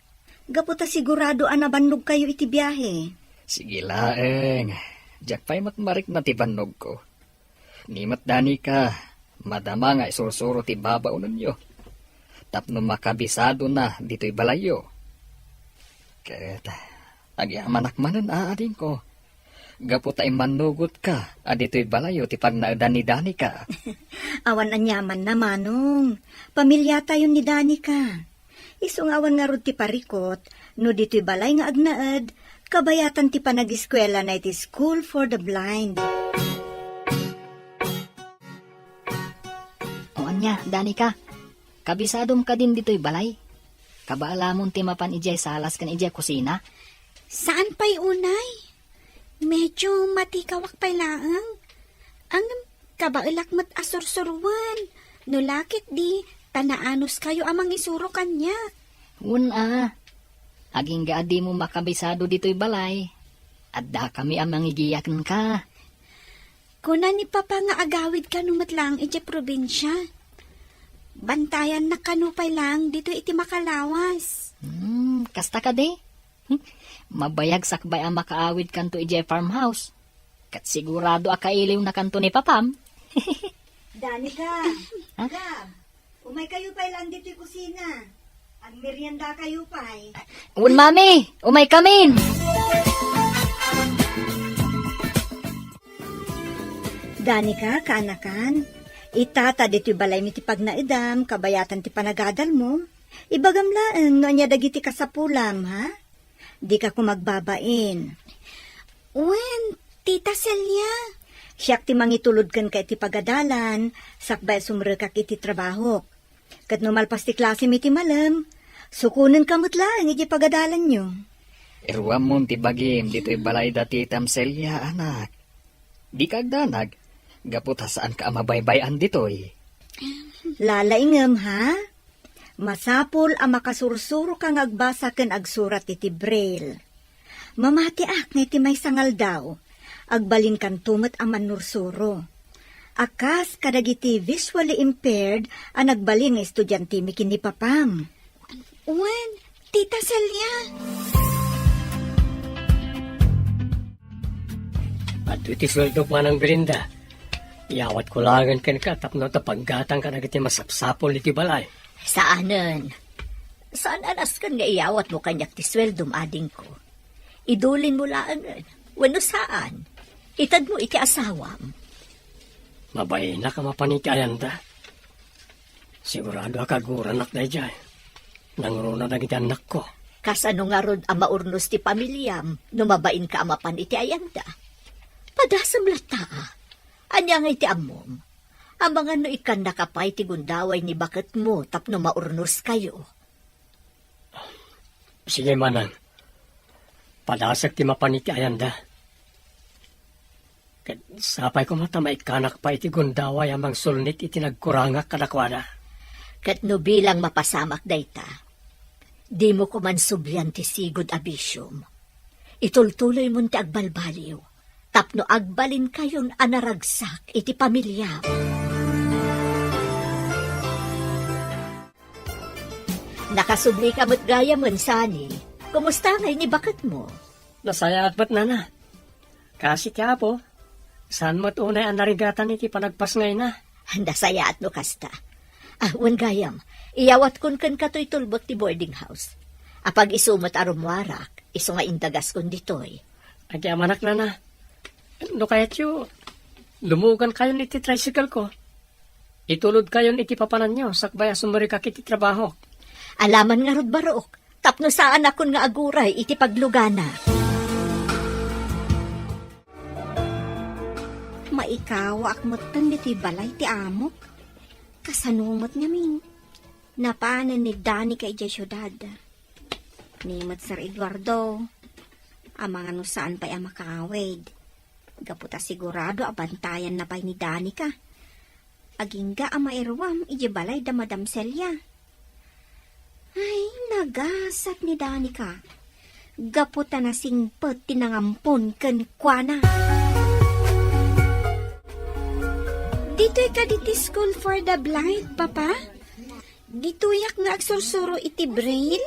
Gapu ta sigurado a nabannogkayo iti biahe. Sige laeng. Diak pay met marikna ti bannogko. Ni met Danica, madama nga isursuro ti babaonenyo. Tapno makabisadona ditoy balayyo. Ket agyamanak manen a adingko. Gapu ta immannugotka a ditoy balayyo ti pagnaedan ni Danica. Awan aniamanna, Manong. Pamiliatayon ni Danica. Isu nga awan ngarud ti parikut, no ditoy balay nga agnaed, kabayatan ti panagiskuelana iti School for the Blind. O ania, Danica? Kabisadom kadin ditoy balay? Kabaelamon ti mapan idiay salas ken idiay kusina? Saan pay unay? Medyo matikawak pay laeng. Ngem kabaelak met a sursuroen. No la ketdi, ta naanuskayo a mangisuro kaniak. Wen a, agingga a dimo makabisado ditoy balay. Addakami a mangigiya kenka. Kuna ni Papa nga agawid kano met laeng idiay probinsia. Bantayannak kano pay laeng ditoy iti makalawas. Hmm, kasta kadi? Hmm, mabayag sakbay a makaawid kanto idiay farmhouse. Ket sigurado a kailiwna kanto ni Papam. Danica, Ha? Gab, umay kayo pay lang dito'y kusina. Agmerienda kayo pay. Wen, Mami, umay kamin. Danica, kaanakan, itata dito'y balay mi ti pagnaedam, kabayatan ti panagadal mo. Ibagam laeng no ania dagiti kasapulam, ha? Dika koma agbabain. Wen, Tita Celia. Siak ti mangitulod kenka iti pagadalan, sakbay a sumrekak iti trabahok. Ket no malpas ti klasem iti malem, sukonenka met laeng iti pagadalanyo. Iruammon ti bagim ditoy balay da Titam Celia, anak. Dika agdanag, gapu ta saanka a mabaybay-an ditoy. Lalaingem, ha? Masapul a makasursuroka nga agbasa ken agsurat iti braille. Mamatiak nga iti maysa nga aldaw, agbalinkanto met a mannursuro. A kas kadagiti visually impaired a nagbalin nga estudiantemi ken ni Papam. Wen, Tita Celia. Adda iti sueldok, Manang Belinda. Iyawatko laengen kenka tapno ta paggatangka dagiti masapsapul iti balay. Saanen. Saan a nasken nga iyawatmo kaniak ti sueldom, adingko. Idulinmo laengen, wenno saan. Itedmo iti asawam. Mabainak a mapan iti ayanda. Sigurado a kaguranak daydiay. Nangruna dagiti annakko. Kasano ngarud a maurnos ti pamiliam no mabainka a mapan iti ayanda? Padasem latta, a. Ania nga iti ammom? Amangan no ikkannaka pay ti gundaway ni baketmo tapno maurnoskayo. Sige, Manang. Padasek ti mapan iti ayanda. Ket sapay koma ta maikkanak pay iti gundaway a mangsulnit iti nagkurangak kadakuada. Ket no bilang mapasamak dayta, dimo koman sublian ti sigud a bisiom. Itultuloymon ti agbalbaliw, tapno agbalinkayon a naragsak iti pamiliam. Nakasublika met gayamen, Sunny. Kumusta ngay ni baketmo? Nasayaat met, Nana. Kaasi ti Apo, saan met unay a narigatan iti panagpasngayna. Nasayaat no kasta. Ah, wen gayam, iyawatkon kenka toy tulbek ti boarding house. Apag-isu met a rummuarak, isu nga indagaskon ditoy. Agyamanak, Nana. No kayatyo, lumuogankayon iti tricycle ko. Itulodkayon iti papananyo sakbay a sumrekak iti trabahok. Alaman ngarud, barok, tapno saanakon nga aguray iti paglugana. Maikawaak metten ditoy balay ti amok. Kasano met ngamin? Napanen ni Danica idiay siudad. Ni met Sir Eduardo, amangan no saan pay a makaawid. Gapu ta sigurado a bantayanna pay ni Danica. Agingga a mairuam idiay balay da Madam Celia. Ay, nagasat ni Danica. Gapu ta nasingpet ti nangampon kenkuana. Ditoy kadi ti School for the Blind, Papa? Ditoyak nga agsursuro iti braille?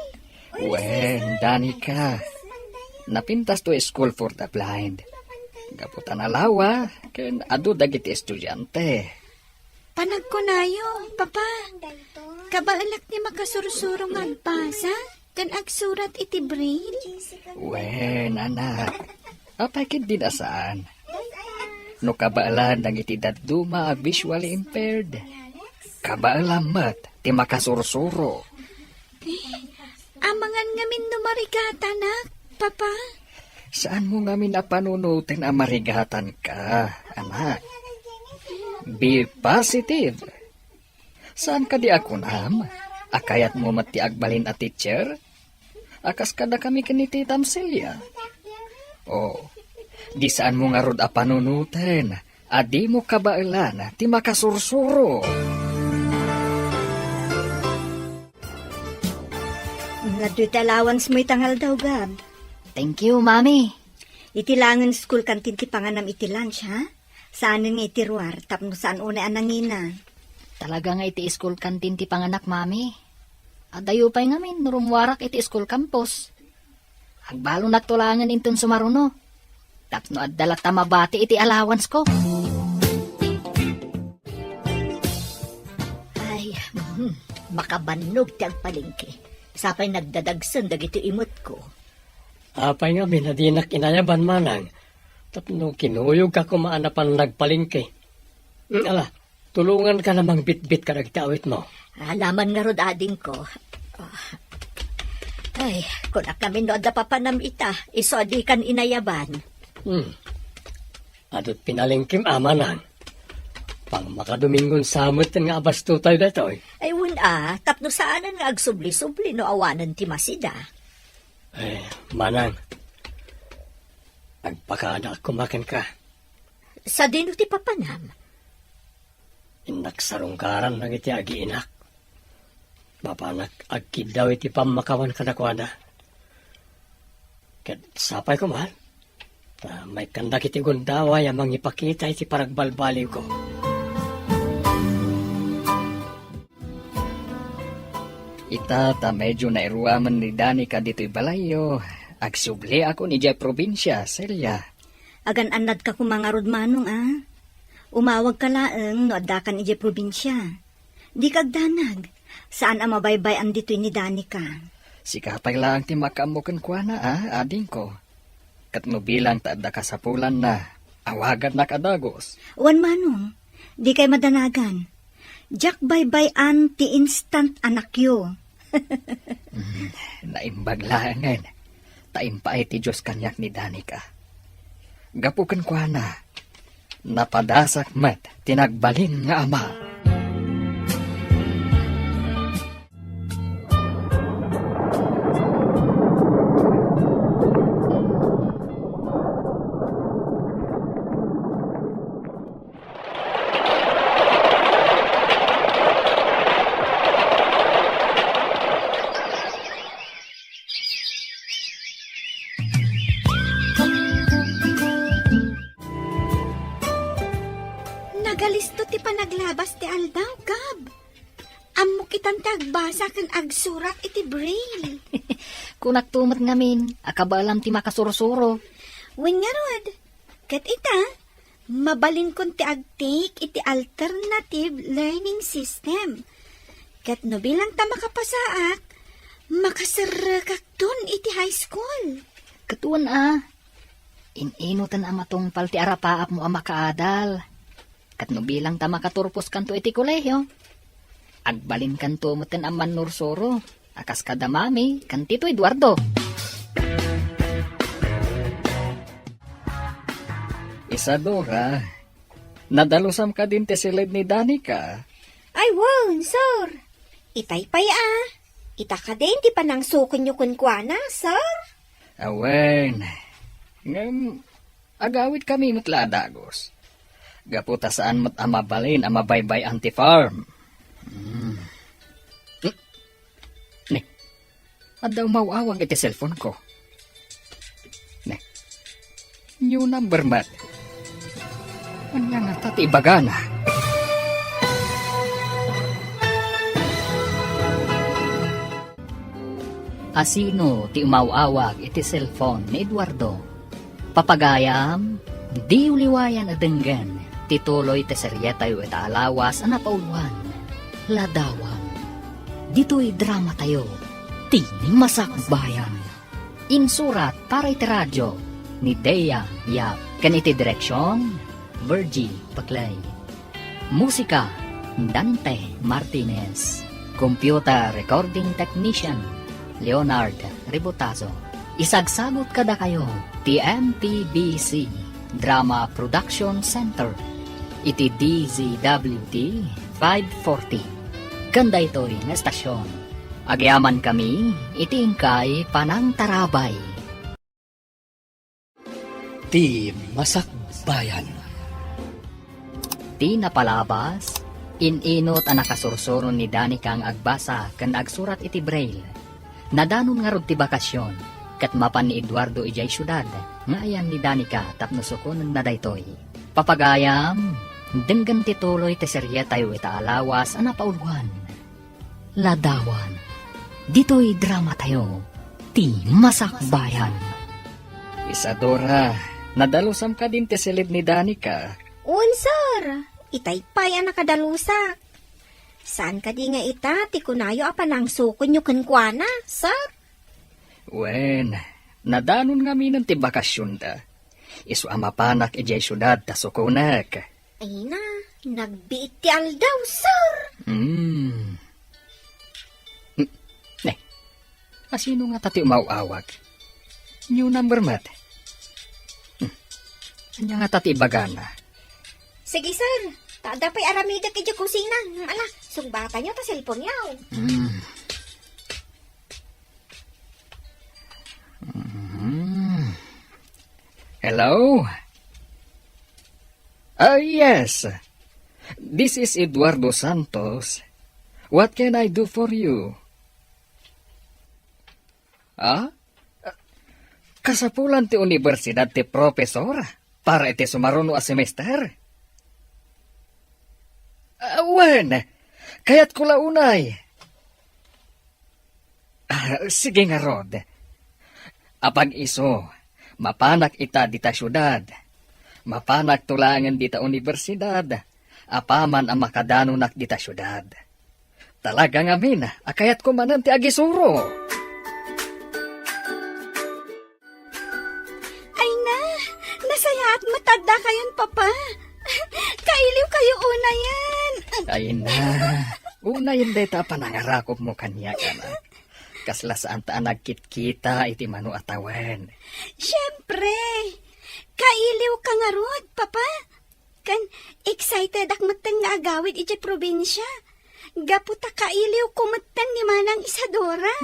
Wen, Danica. Napintas to School for the Blind. Gapu ta nalawa, ken adu dagiti estudiante. Panagkunayo, Papa. Kabaelak ti makasursuro nga agbasa ken agsurat iti braille? Wen, anak. Apay ketdin a saan? No kabaelan dagiti dadduma a visually impaired, kabaelan met ti makasursuro. Amangan ngamin no marigatanak, Papa? Saanmo ngamin a panunoten a marigatanka, anak. Be positive. Saan kadi a kunam? A kayatmo met ti agbalin a teacher? A kas kadakami ken ni Tita Celia? O, di saanmo ngarud a panunoten a dimo kabaelan ti makasursuro. Nga ditoy ti allowance mo ita nga aldaw, Gab. Thank you, Mami. Iti langen school canteen ti panganam iti lunch, ha? Saanen nga iti ruar, tapno saan unay a nangina. Talaga nga iti school canteen ti panganak, Mami. Adayo pay ngamin no rummuarak iti school campus. Agbalonakto laengen inton sumaruno. Tapno adda latta mabati iti allowance ko. Ay, hmm, makabannog ti agpalengke. Sapay nagdadagsen dagiti imutko. Apay ngamin a dinak inayaban, manang? Tapno kinuyogka koma a napan nagpalengke. Mm, ala, tulonganka la mangbitbit kadagiti awitmo. Alaman ngarud, adingko. Ah. Ay, kunak ngamin no adda papanam ita, isu a dikan inayaban. Hmm. Adut pinalengkem a, manang? Pang makadomingon sa met nga abasto tayo daytoy. Ay, wen a, tapno saanen nga agsubli-subli no awanen ti masida. Eh, manang, agpakada koma kenka. Sadino ti papanam? Innak sarungkaran dagiti agiinak. Mapanak agkiddaw iti pammakawan kadakuada. Ket sapay koma, ta maikkan dagiti gundaway a mangipakita iti panagbalbaliwko. Ita ta medyo nairuamen ni Danica ditoy balayyo, agsubliakon idiay probinsia, Celia. Agan-annadka koma ngarud, manong, a? Umawagka laeng no addakan idiay probinsia. Dika agdanag. Saan a mabaybay-an ditoy ni Danica. Sika pay laeng ti makaammo kenkuana, a, adingko. Ket no bilang ta adda kasapulanna, awagannak a dagus. Wen, manong, dikay madanagan. Diak baybay-an ti instant anakyo. Mm, naimbag laengen ta impaay ti Dios kaniak ni Danica. Gapu kenkuana, napadasak met ti nagbalin nga ama. Nagalisto ti panaglabas ti aldaw, Gab. Ammok itan ti agbasa ken agsurat iti braille. Kunakto met ngamin a kabaelam ti makasursuro. Wen ngarud, ket ita, mabalinkon ti agtake iti alternative learning system. Ket no bilang ta makapasaak, makaserrekakton iti high school. Ket wen a, in-inoten a matungpal ti arapaapmo a makaadal. Ket no bilang ta makaturposkanto iti kolehio, agbalinkanto metten a mannursuro a kas kada Mami ken Tito Eduardo. Isadora, nadalusam kadin ti siled ni Danica? Ay, wen, sir. Itay pay a. Ita kadin ti panangsukenyo kenkuana, sir? Awen. Ngem, agawidkami met la a dagus. Gapu ta saan met a mabalin a mabaybay-an ti farm. Hmm. Hmm. Ni, adda umaw-awag iti cellphone ko. Ne. New number met. Ania ngata ti ibagana? Asino ti umaw-awag iti cellphone ni Eduardo? Papagayam, diyo liwayan a denggen ti tuloy ti serietayo ita a lawas a napauluan, Ladawam. Ditoy dramatayo, Tinimasakbayan. Insurat para iti radio ni Dea Yap ken iti direksion, Virgie Paclay. Musika, Dante Martinez. Computer recording technician, Leonard Ributazo. Isagsagut kadakayo ti M P B C Drama Production Center iti D Z W T five forty. Ken daytoy nga estasion, agyamankami iti inkay panangtarabay. Ti Masakbayan. Ti napalabas, in-inut a nakasursuro ni Danica nga agbasa ken agsurat iti braille. Nadanon ngarud ti bakasion, ket mapan ni Eduardo idiay siudad nga ayan ni Danica tapno sukonenna daytoy. Papagayam, denggen ti tuloy ti serietayo ita a lawas a napauloan. Ladawan, ditoy dramatayo, Ti Masakbayan. Isadora, nadalusam kadin ti silib ni Danica? Wen, sir. Itay pay a nakadalusak. Saan kadi nga ita ti kunayo a panangsukonyo kenkuana, sir? Wen, nadanon ngaminen ti bakasionda. Isu a mapanak idiay siudad ta sukonek. Ay na, nagbiit ti aldaw, sir. Hmm. Hmm. Eh, asino ngata ti umaw-awag? New number met. Hmm. Ania ngata ti ibagana? Sige, sir. Ta adda pay aramidek idiay kusina. Hmm, ala, sungbatanyo ta cellphone-yo. Hmm. Mhm. Hello? Ah, yes. This is Eduardo Santos. What can I do for you? Ah? Kasapulan ti unibersidad ti profesor para iti sumaruno a semester? Ah, wen, kayatko la unay. Ah, sige ngarud. Apag-isu, mapanak ita dita siudad. Mapanakto laengen dita universidad, apaman a makadanonak dita siudad. Talaga ngamin a kayatko manen ti agisuro. Ay na, nasayaat met addakayon, Papa. Kailiwkayo unayen. Ay na, unayen dayta a panangarakupmo kaniak, anak. Kasla saanta a nagkitkita iti mano a tawen. Siempre, kailiwka ngarud, Papa. Ken excited-ak metten nga agawid idiay probinsia. Gapu ta kailiwko metten ni Manang Isadora.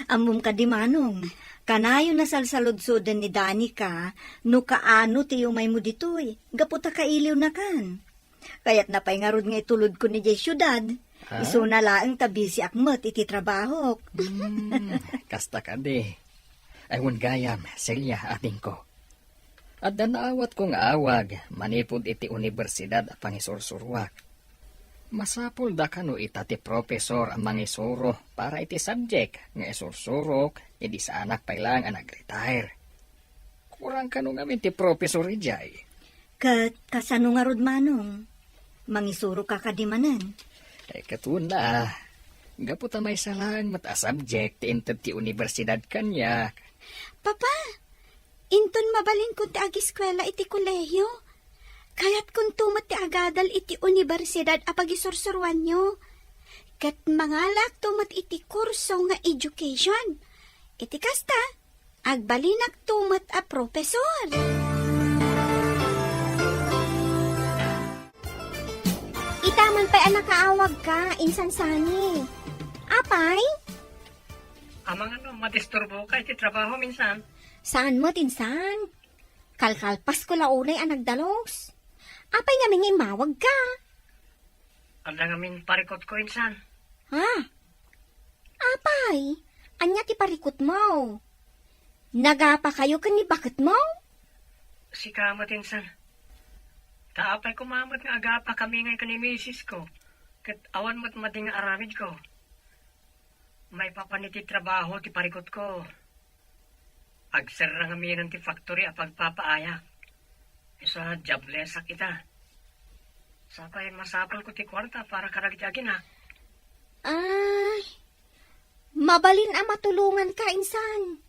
Ammom kadi, Manong, kanayon a salsaludsoden ni Danica no kaano ti iumaymo ditoy, gapu ta kailiwnakan. Kayatna pay ngarud nga itulodko idiay siudad. Ha? Isuna laeng ta bisiak met iti trabahok. Hmm, kasta kadi. Ay, wen gayam, Celia, adingko. Adda naawatko nga awag manipud iti universidad a pangisursuroak. Masapulda kano ita ti professor a mangisuro para iti subject nga isursurok idi saanak pay laeng a nag-retire. Kurang kano ngamin ti professor idiay. Ket kasano ngarud, Manong? Mangisuroka kadi manen? Eh, ket wen a. Gapu ta maysa laeng met a subject ti inted ti universidad kaniak. Papa, inton mabalinkon ti agiskuela iti kolehio, kayatkonto met ti agadal iti universidad a pagisursuroanyo. Ket mangalaakto met iti kurso nga education. Iti kasta, agbalinakto met a professor. Ita man pay a nakaawagka, insan sani. Apay? Amangan no madisturboka iti trabaho, insan. Saan met, insan? Kalkalpasko la unay a nagdalus. Apay ngamin nga immawagka? Adda ngamin parikutko, insan. Ha? Apay, ania ti parikutmo? Nagapakayo ken ni baketmo? Sika met, insan. Ta apay koma met nga agapakami ngay ken ni misisko, ket awan met madi nga aramidko. Maipapan iti trabaho ti parikutko. Agserra ngamin ti factory a pagpapaayak. Isu a joblesak ita. Sapay masapulko ti kuarta para kadagiti aginak. Ay, mabalin a matulonganka, insan.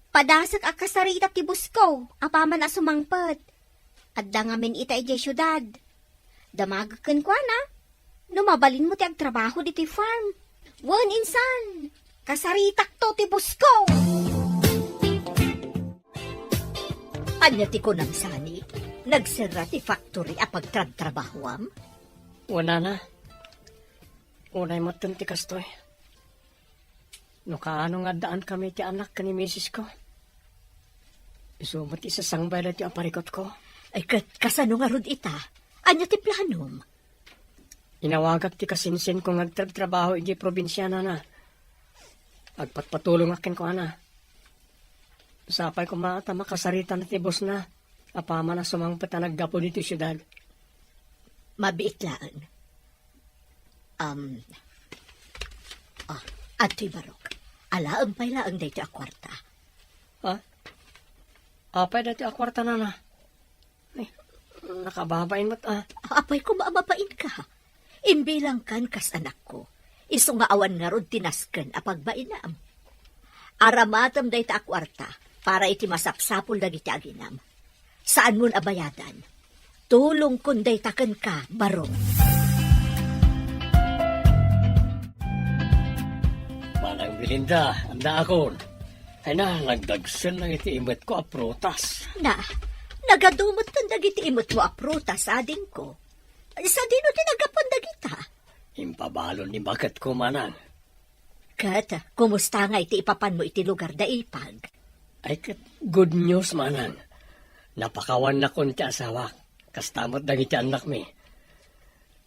Padasek a kasarita ti busko, apaman a sumangpet. Adda ngamin ita idiay siudad. Damagek kenkuana, no mabalinmo ti agtrabaho ditoy farm. Wen, insan, kasaritakto ti busko. Ania ti kunam, sani? Nagserra ti factory a pagtrabtrabahoam? Wen, nana. Unay metten ti kastoy. No kaano nga addaan kami ti anak ken ni misis ko, isu met ti isasangbay daytoy a parikutko. Ay, ket kasano ngarud ita? Ania ti planom? Inawagak ti kasinsinko nga agtrabtrabaho idiay probinsia, nana. Agpatpatulongak kenkuana. Sapay koma ta makasaritan ti bosna, apaman a sumangpet a naggapu ditoy siudad. Mabiit laeng. Um, ah, adtoy barok. Alaem pay laeng daytoy a kuarta. Ha? Apay daytoy a kuarta, nana? Ay, nakababain met, ah. Apay, koma a mabainka. Imbilangkan kas anakko. Isu nga awan ngarud ti nasken a pagbainam. Aramatem dayta a kuarta para iti masapsapul dagiti aginam. Saanmon a bayadan. Tulongkon dayta kenka, barok. Manang Belinda, annaakon. Ay na, nagdagsen dagiti imetko a prutas. Na, nagadu metten dagiti imetmo a prutas, adingko. Sadino ti naggapuan dagita? Impabalon ni baketko, manang. Ket, kumusta ngay ti ipapanmo iti lugar da Ipag? Ay, ket good news, manang. Napakawannakon ti asawak. Kasta met dagiti annakmi.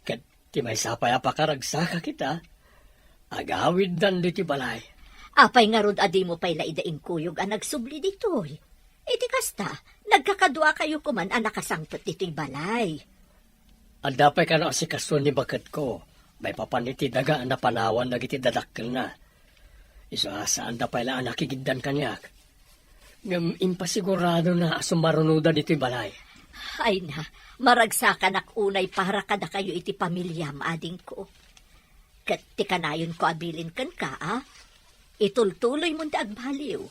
Ket ti maysa pay a pakaragsakak ita, agawiddan ditoy balay. Apay ngarud a dimo pay la ida inkuyog a nagsubli ditoy? Iti kasta, nagkakaduakayo koman a nakasangpet ditoy balay. Adda pay kano asikason ni baketko, maipapan iti daga a napanawan dagiti dadakkelna. Isu a saanda pay la a nakigiddan kaniak. Ngem impasiguradona a sumarunoda ditoy balay. Ay na, maragsakanak unay para kadakayo iti pamiliam, adingko. Ket ti kanayonko a bilin kenka, a, itultuloymon ti agbaliw.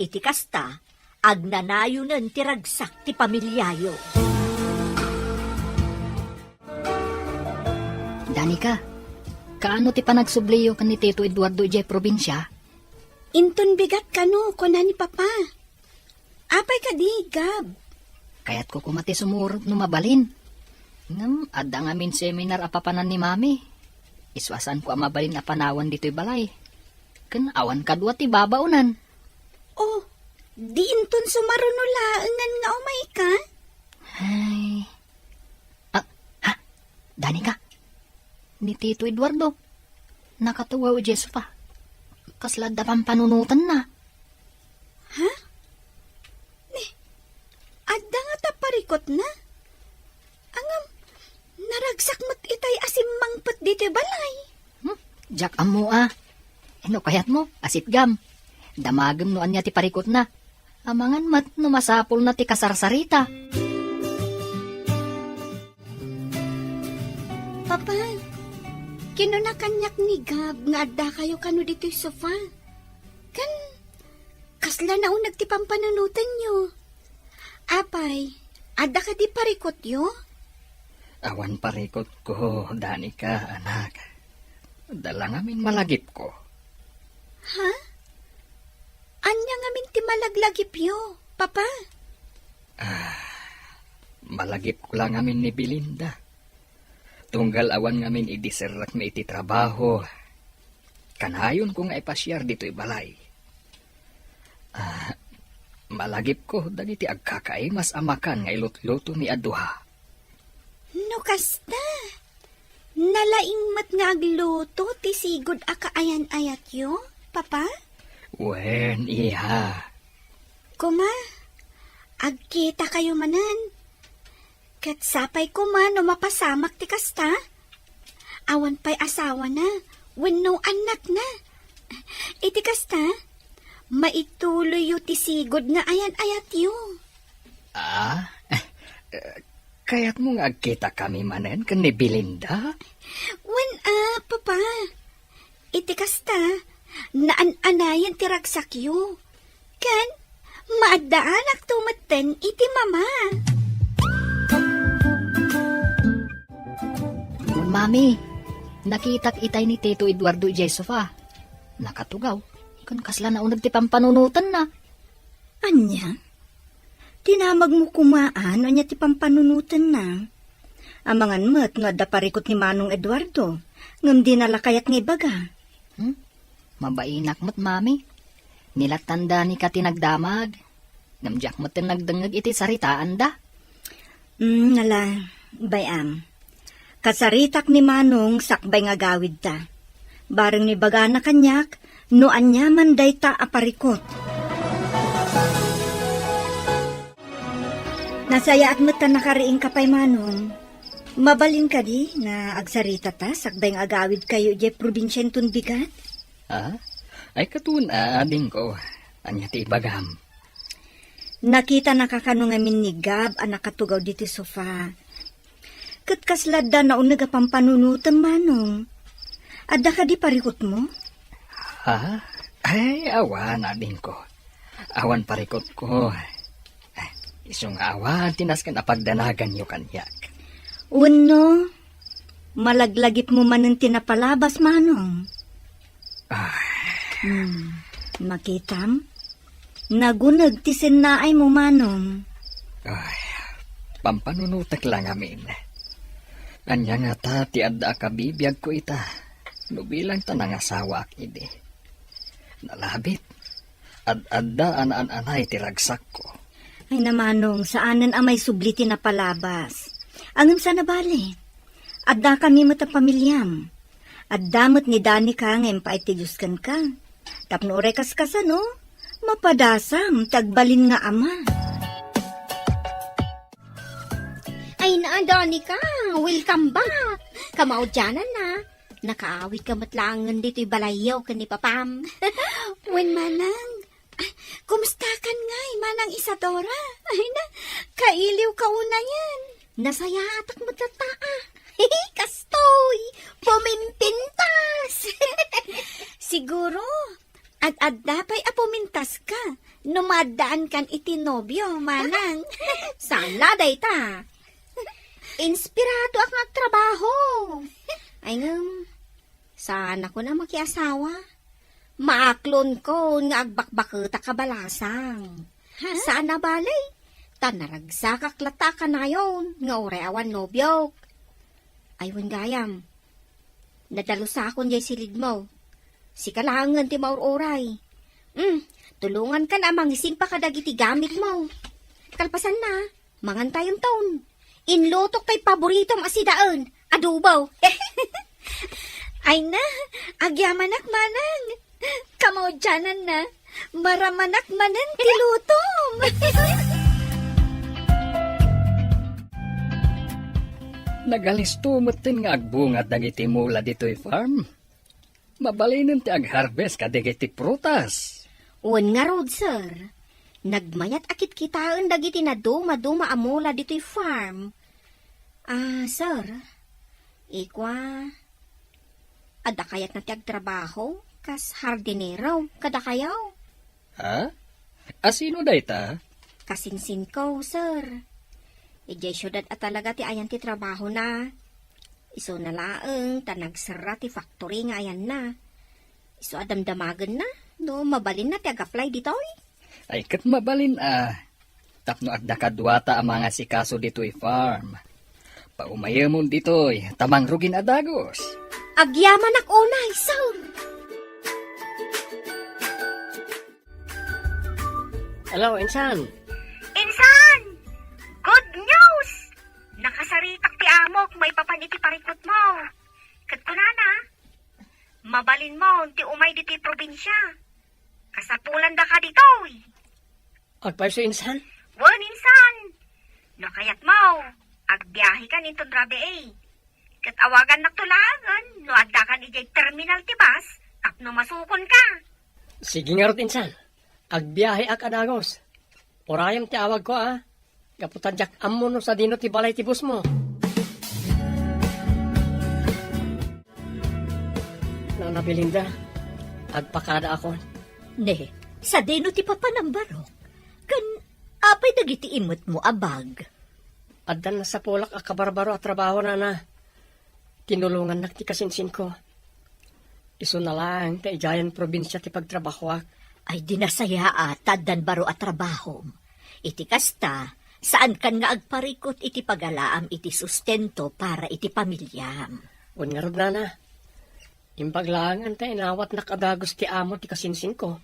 Iti kasta, agnanayonen ti ragsak ti pamiliayo. Danica, kaano ti panagsubliyo ken ni Tito Eduardo idiay probinsia? Inton bigat kano, kuna ni Papa. Apay kadi, Gab? Kayatko koma ti sumurot no mabalin. Ngem adda ngamin seminar a papanan ni Mami. Isu a saanko a mabalin a panawan ditoy balay. Ken awan kadua ti babaonan. Oh, di inton sumaruno laengen nga umayka? Ay. Ah, ha? Danica? Ni Tito Eduardo. Nakatugaw idiay sofa. Kasla adda pampanunotenna. Ha? Ni, adda ngata parikutna? Ngem, naragsak met itay a simmangpet ditoy balay. Hmm? Diak ammo a. No kayatmo, asitgam. Damagem no ania ti parikutna. Amangan met no masapulna ti kasarsarita. Papa, kinuna kaniak ni Gab nga addakayo kano ditoy sofa. Ken, kasla nauneg ti pampanunotenyo. Apay, adda kadi parikutyo? Awan parikutko, Danica, anak. Adda la ngamin malagipko. Ha? Ania ngamin ti malaglagipyo, Papa? Ah, malagipko la ngamin ni Belinda. Tunggal awan ngamin idi serrekmi iti trabaho, kanayonko nga ipasiar ditoy balay. Ah, malagipko dagiti agkakaimas a makan nga ilutlutomi a duha. No kasta, nalaing met nga agluto ti sigud a kaayan-ayatyo, Papa? Wen, iha. Kuma, agkitakayo manen. Ket sapay koma no mapasamak ti kasta? Awan pay asawana wenno annakna. Iti kasta, maituloyyo ti sigud nga ayan-ayatyo. Ah? Kayatmo nga agkitakami manen ken ni Belinda? Wen a, Papa. Iti kasta, naan-anayen ti ragsakyo. Ken, maaddaanakto metten iti Mama. Mami, nakitak itay ni Tito Eduardo idiay sofa. Nakatugaw, ken kasla nauneg ti pampanunotenna. Ania? Dinamagmo koma a no ania ti pampanunotenna. Amangan met no adda parikut ni Manong Eduardo. Ngem dina la kayat nga ibaga. Hmm? Mabainak met, Mami. Ni la Danica ti nagdamag. Ngem diak met nagdengngeg iti saritaanda. Hmm, ala, bay-am. Kasaritak ni Manong sakbay nga agawidta. Bareng no ibagana kaniak, no aniaman dayta a parikut. Nasayaat met ta nakariingka pay, Manong. Mabalin kadi nga agsaritata sakbay nga agawidkayo idiay probinsia inton bigat? Ah? Ay, katon, ah, adingko. Ania ti ibagam? Nakitanaka kano ngamin ni Gab a nakatugaw ditoy sofa. Ket kasla adda nauneg a pampanunotem, Manong. Adda kadi parikutmo? Ha? Ay, awan, adingko. Awan parikutko. Isu nga awan ti nasken a pagdanaganyo kaniak. Wenno, malaglagipmo manen ti napalabas, Manong? Ah. Hmm, makitam? Naguneg ti sennaaymo, Manong. Ay, pampanunotek la ngamin. Ania ngata ti adda a kabibiagko ita, no bilang ta nangasawaak idi? Nalabit. Ad-adda a naan-anay ti ragsakko. Ay na, Manong, saanen a maisubli ti napalabas. Ngem saan a bale. Addakami met a pamiliam. Adda met ni Danica nga impaay ti Dios kenka. Tapno uray kaskasano, mapadasam ti agbalin nga ama. Ay na, Danica, welcome back. Kamaudiananna, nakaawidka met laengen ditoy balayyo ken ni Papam. Wen, Manang, kumustakan ngay, Manang Isadora? Ay na, kailiwka unayen. Nasayaatak met latta a. Kastoy, pumimpintas. Siguro, ad-adda pay a pumintaska no maaddaankan iti nobio, Manang. Saan la dayta? Inspiradoak nga agtrabaho. Ay, ngem, saanakon a makiasawa. Maaklonkoon nga agbakbaketak a balasang. Ha? Saan a bale, ta naragsakak latta a kanayon nga uray awan nobiok. Ay, wen gayam, nadalusakon jay silidmo. Sika laengen ti maur-uray. Mm, tulongankan a mangisimpa kadagiti gamitmo. Kalpasanna, mangantayonton. Inlutok tay paboritom a sidaen, adobo. Ay na, agyamanak, Manang. Kamaudiananna, maramanak manen ti lutom. Nagalisto metten nga agbunga dagiti mula ditoy farm. Mabalinen ti agharvest kadagiti prutas. Wen ngarud, sir. Nagmayat a kitkitaen dagiti nadumaduma a mula ditoy farm. Ah, sir. Ikua, adda kayatna ti agtrabaho kas hardinero kadakayo? Ha? A sino dayta? Kasinsinko, sir. Idiay siudad a talaga ti ayan ti trabahona. Isuna laeng ta nagserra ti factory nga ayanna. Isu a damdamagenna no mabalinna ti ag-apply ditoy. Ay, ket mabalin a. Tapno adda kaduata a mangasikaso ditoy farm. Paumayemon ditoy, ta mangrugin a dagus. Agyamanak unay, sir. Hello, insan. Insan! Good news! Nakasaritak ti amok maipapan iti parikutmo. Ket kunana, mabalinmo ti umay ditoy probinsia. Kasapulandaka ditoy. Agpayso, insan? Wen, insan. No kayatmo, agbiahekan inton rabii. Ket awagannakto laengen no addakan idiay terminal ti bus tapno masukonka. Sige ngarud, insan. Agbiaheak a dagus. Urayem ti awagko, a. Gapu ta diak ammo no sadino ti balay ti bossmo. Nana Belinda, agpakadaakon. Ne, sadino ti papanam, Barok? Ken apay dagiti immetmo a bag? Addan nasapulak a kabarbaro a trabaho, nana. Tinulongannak ti kasinsinko. Isuna laeng ta idiayen probinsia ti pagtrabahoak. Ay, di nasayaat ta addan baro a trabahom. Iti kasta, saankan nga agparikut iti pagalaam iti sustento para iti pamiliam. Wen ngarud, nana, Imbag laengen ta inawatnak a dagus ti amo ti kasinsinko.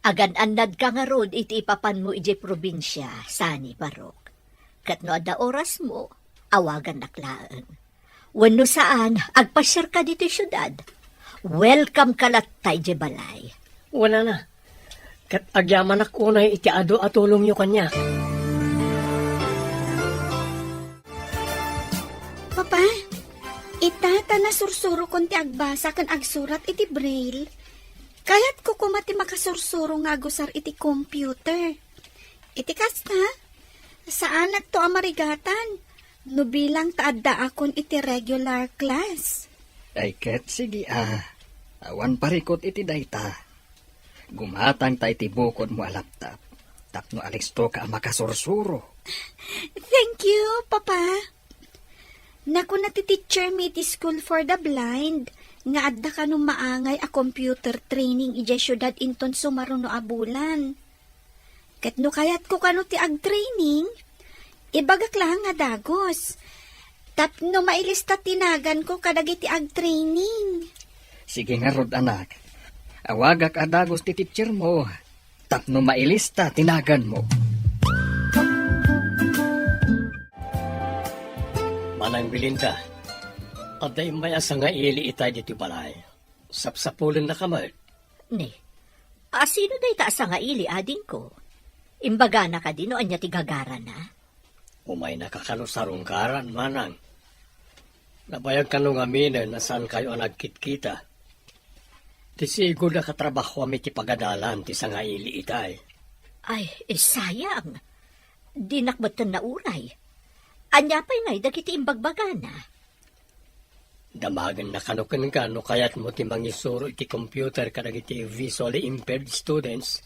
Agan-annadka ngarud iti ipapanmo idiay probinsia, saan ni Barok. Ket no adda orasmo, awagannak laeng. Wenno saan, agpasiarka ditoy siudad. Welcome ka latta idiay balay. Wen a, ket agyamanak unay iti adu a tulongyo kaniak. Papa, ita ta nasursurokon ti agbasa ken agsurat iti braille. Kayatko koma ti makasursuro nga agusar iti computer. Iti kasta, saanakto a marigatan no bilang ta addaakon iti regular class. Ay ket, sige a. Awan parikut iti dayta. Gumatangta iti bukodmo a laptop tapno alistoka a makasursuro. Thank you, Papa. Nakuna ti teacher mi iti School for the Blind nga adda kano maangay a computer training idiay siudad inton sumaruno a bulan. Ket no kayatko kano ti agtraining, ibagak laeng a dagus. Tapno mailista ti naganko kadagiti agtraining. Sige ngarud, anak. Awagak a dagus ti teachermo tapno mailista ti naganmo. Manang Belinda, adda immay a sangaili itay ditoy balay. Sapsapulennaka met. Ni, asino dayta a sangaili, adingko? Imbagana kadi no ania ti gagarana? Umaynaka kano sarungkaran, manang. Nabayag kano ngaminen a saankayo a nagkitkita. Ti sigud a katrabahoam iti pagadalan ti sangaili itay. Ay, eh, sayang. Dinak metten nauray. Ania pay ngay dagiti imbagbagana? Damagenna kano kenka no kayatmo ti mangisuro iti computer kadagiti visually impaired students.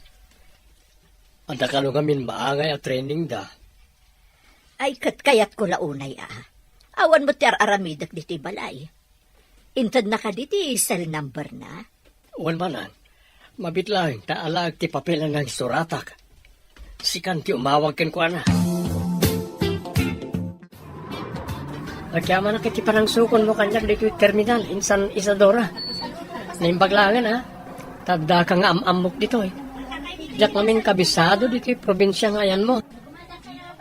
Adda kano ngamin maangay a training da. Ay, ket kayatko la unay a. Awan met ti ar-aramidek ditoy balay. Intedna kadi ti cell number na? Wen, manang. Mabit laeng ta alaek ti papel a nangsuratak. Sikan ti umawag kenkuana. Agyamanak iti panangsukonmo kaniak ditoy terminal, insan Isadora. Naimbag laengen, a. Ta addaka nga am-ammok ditoy. Diak ngamin kabisado ditoy probinsia nga ayanmo.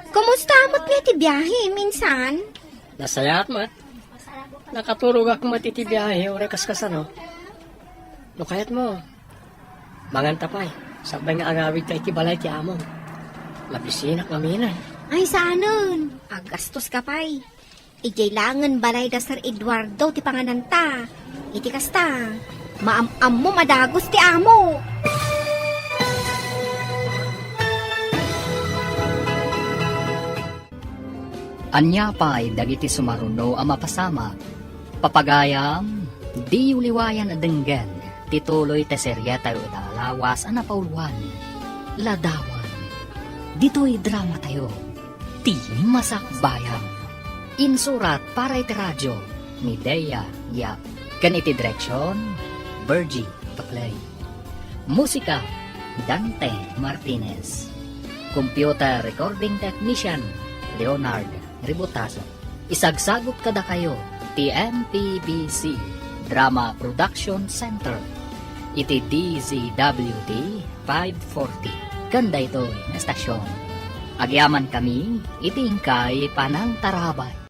Kumusta met nga ti biahe, minsan? Nasayaat met. Nakaturogak met iti biahe, uray kaskasano. No kayatmo, manganta pay. Sakbay nga agawidta iti balay ti amom. Nabisinak ngamin. Ay, saanen. Aggastoska pay. Idiay laengen balay da Sir Eduardo ti pangananta. Iti kasta, maam-ammom a dagus ti amo. Ania pay dagiti sumaruno a mapasamak? Papagayam, diyo liwayan a denggen ti tuloy ti serietayo ita a lawas a napauluan, Ladawan. Ditoy dramatayo, ti Masakbayan. Insurat para iti radio ni Dea Yap. Ken iti direksion, Virgie Paclay. Musika, Dante Martinez. Computer recording technician, Leonard Ributaso. Isagsagut kadakayo ti M P B C Drama Production Center iti D Z W T five forty ken daytoy nga estasion. Agyamankami iti inkay panangtarabay.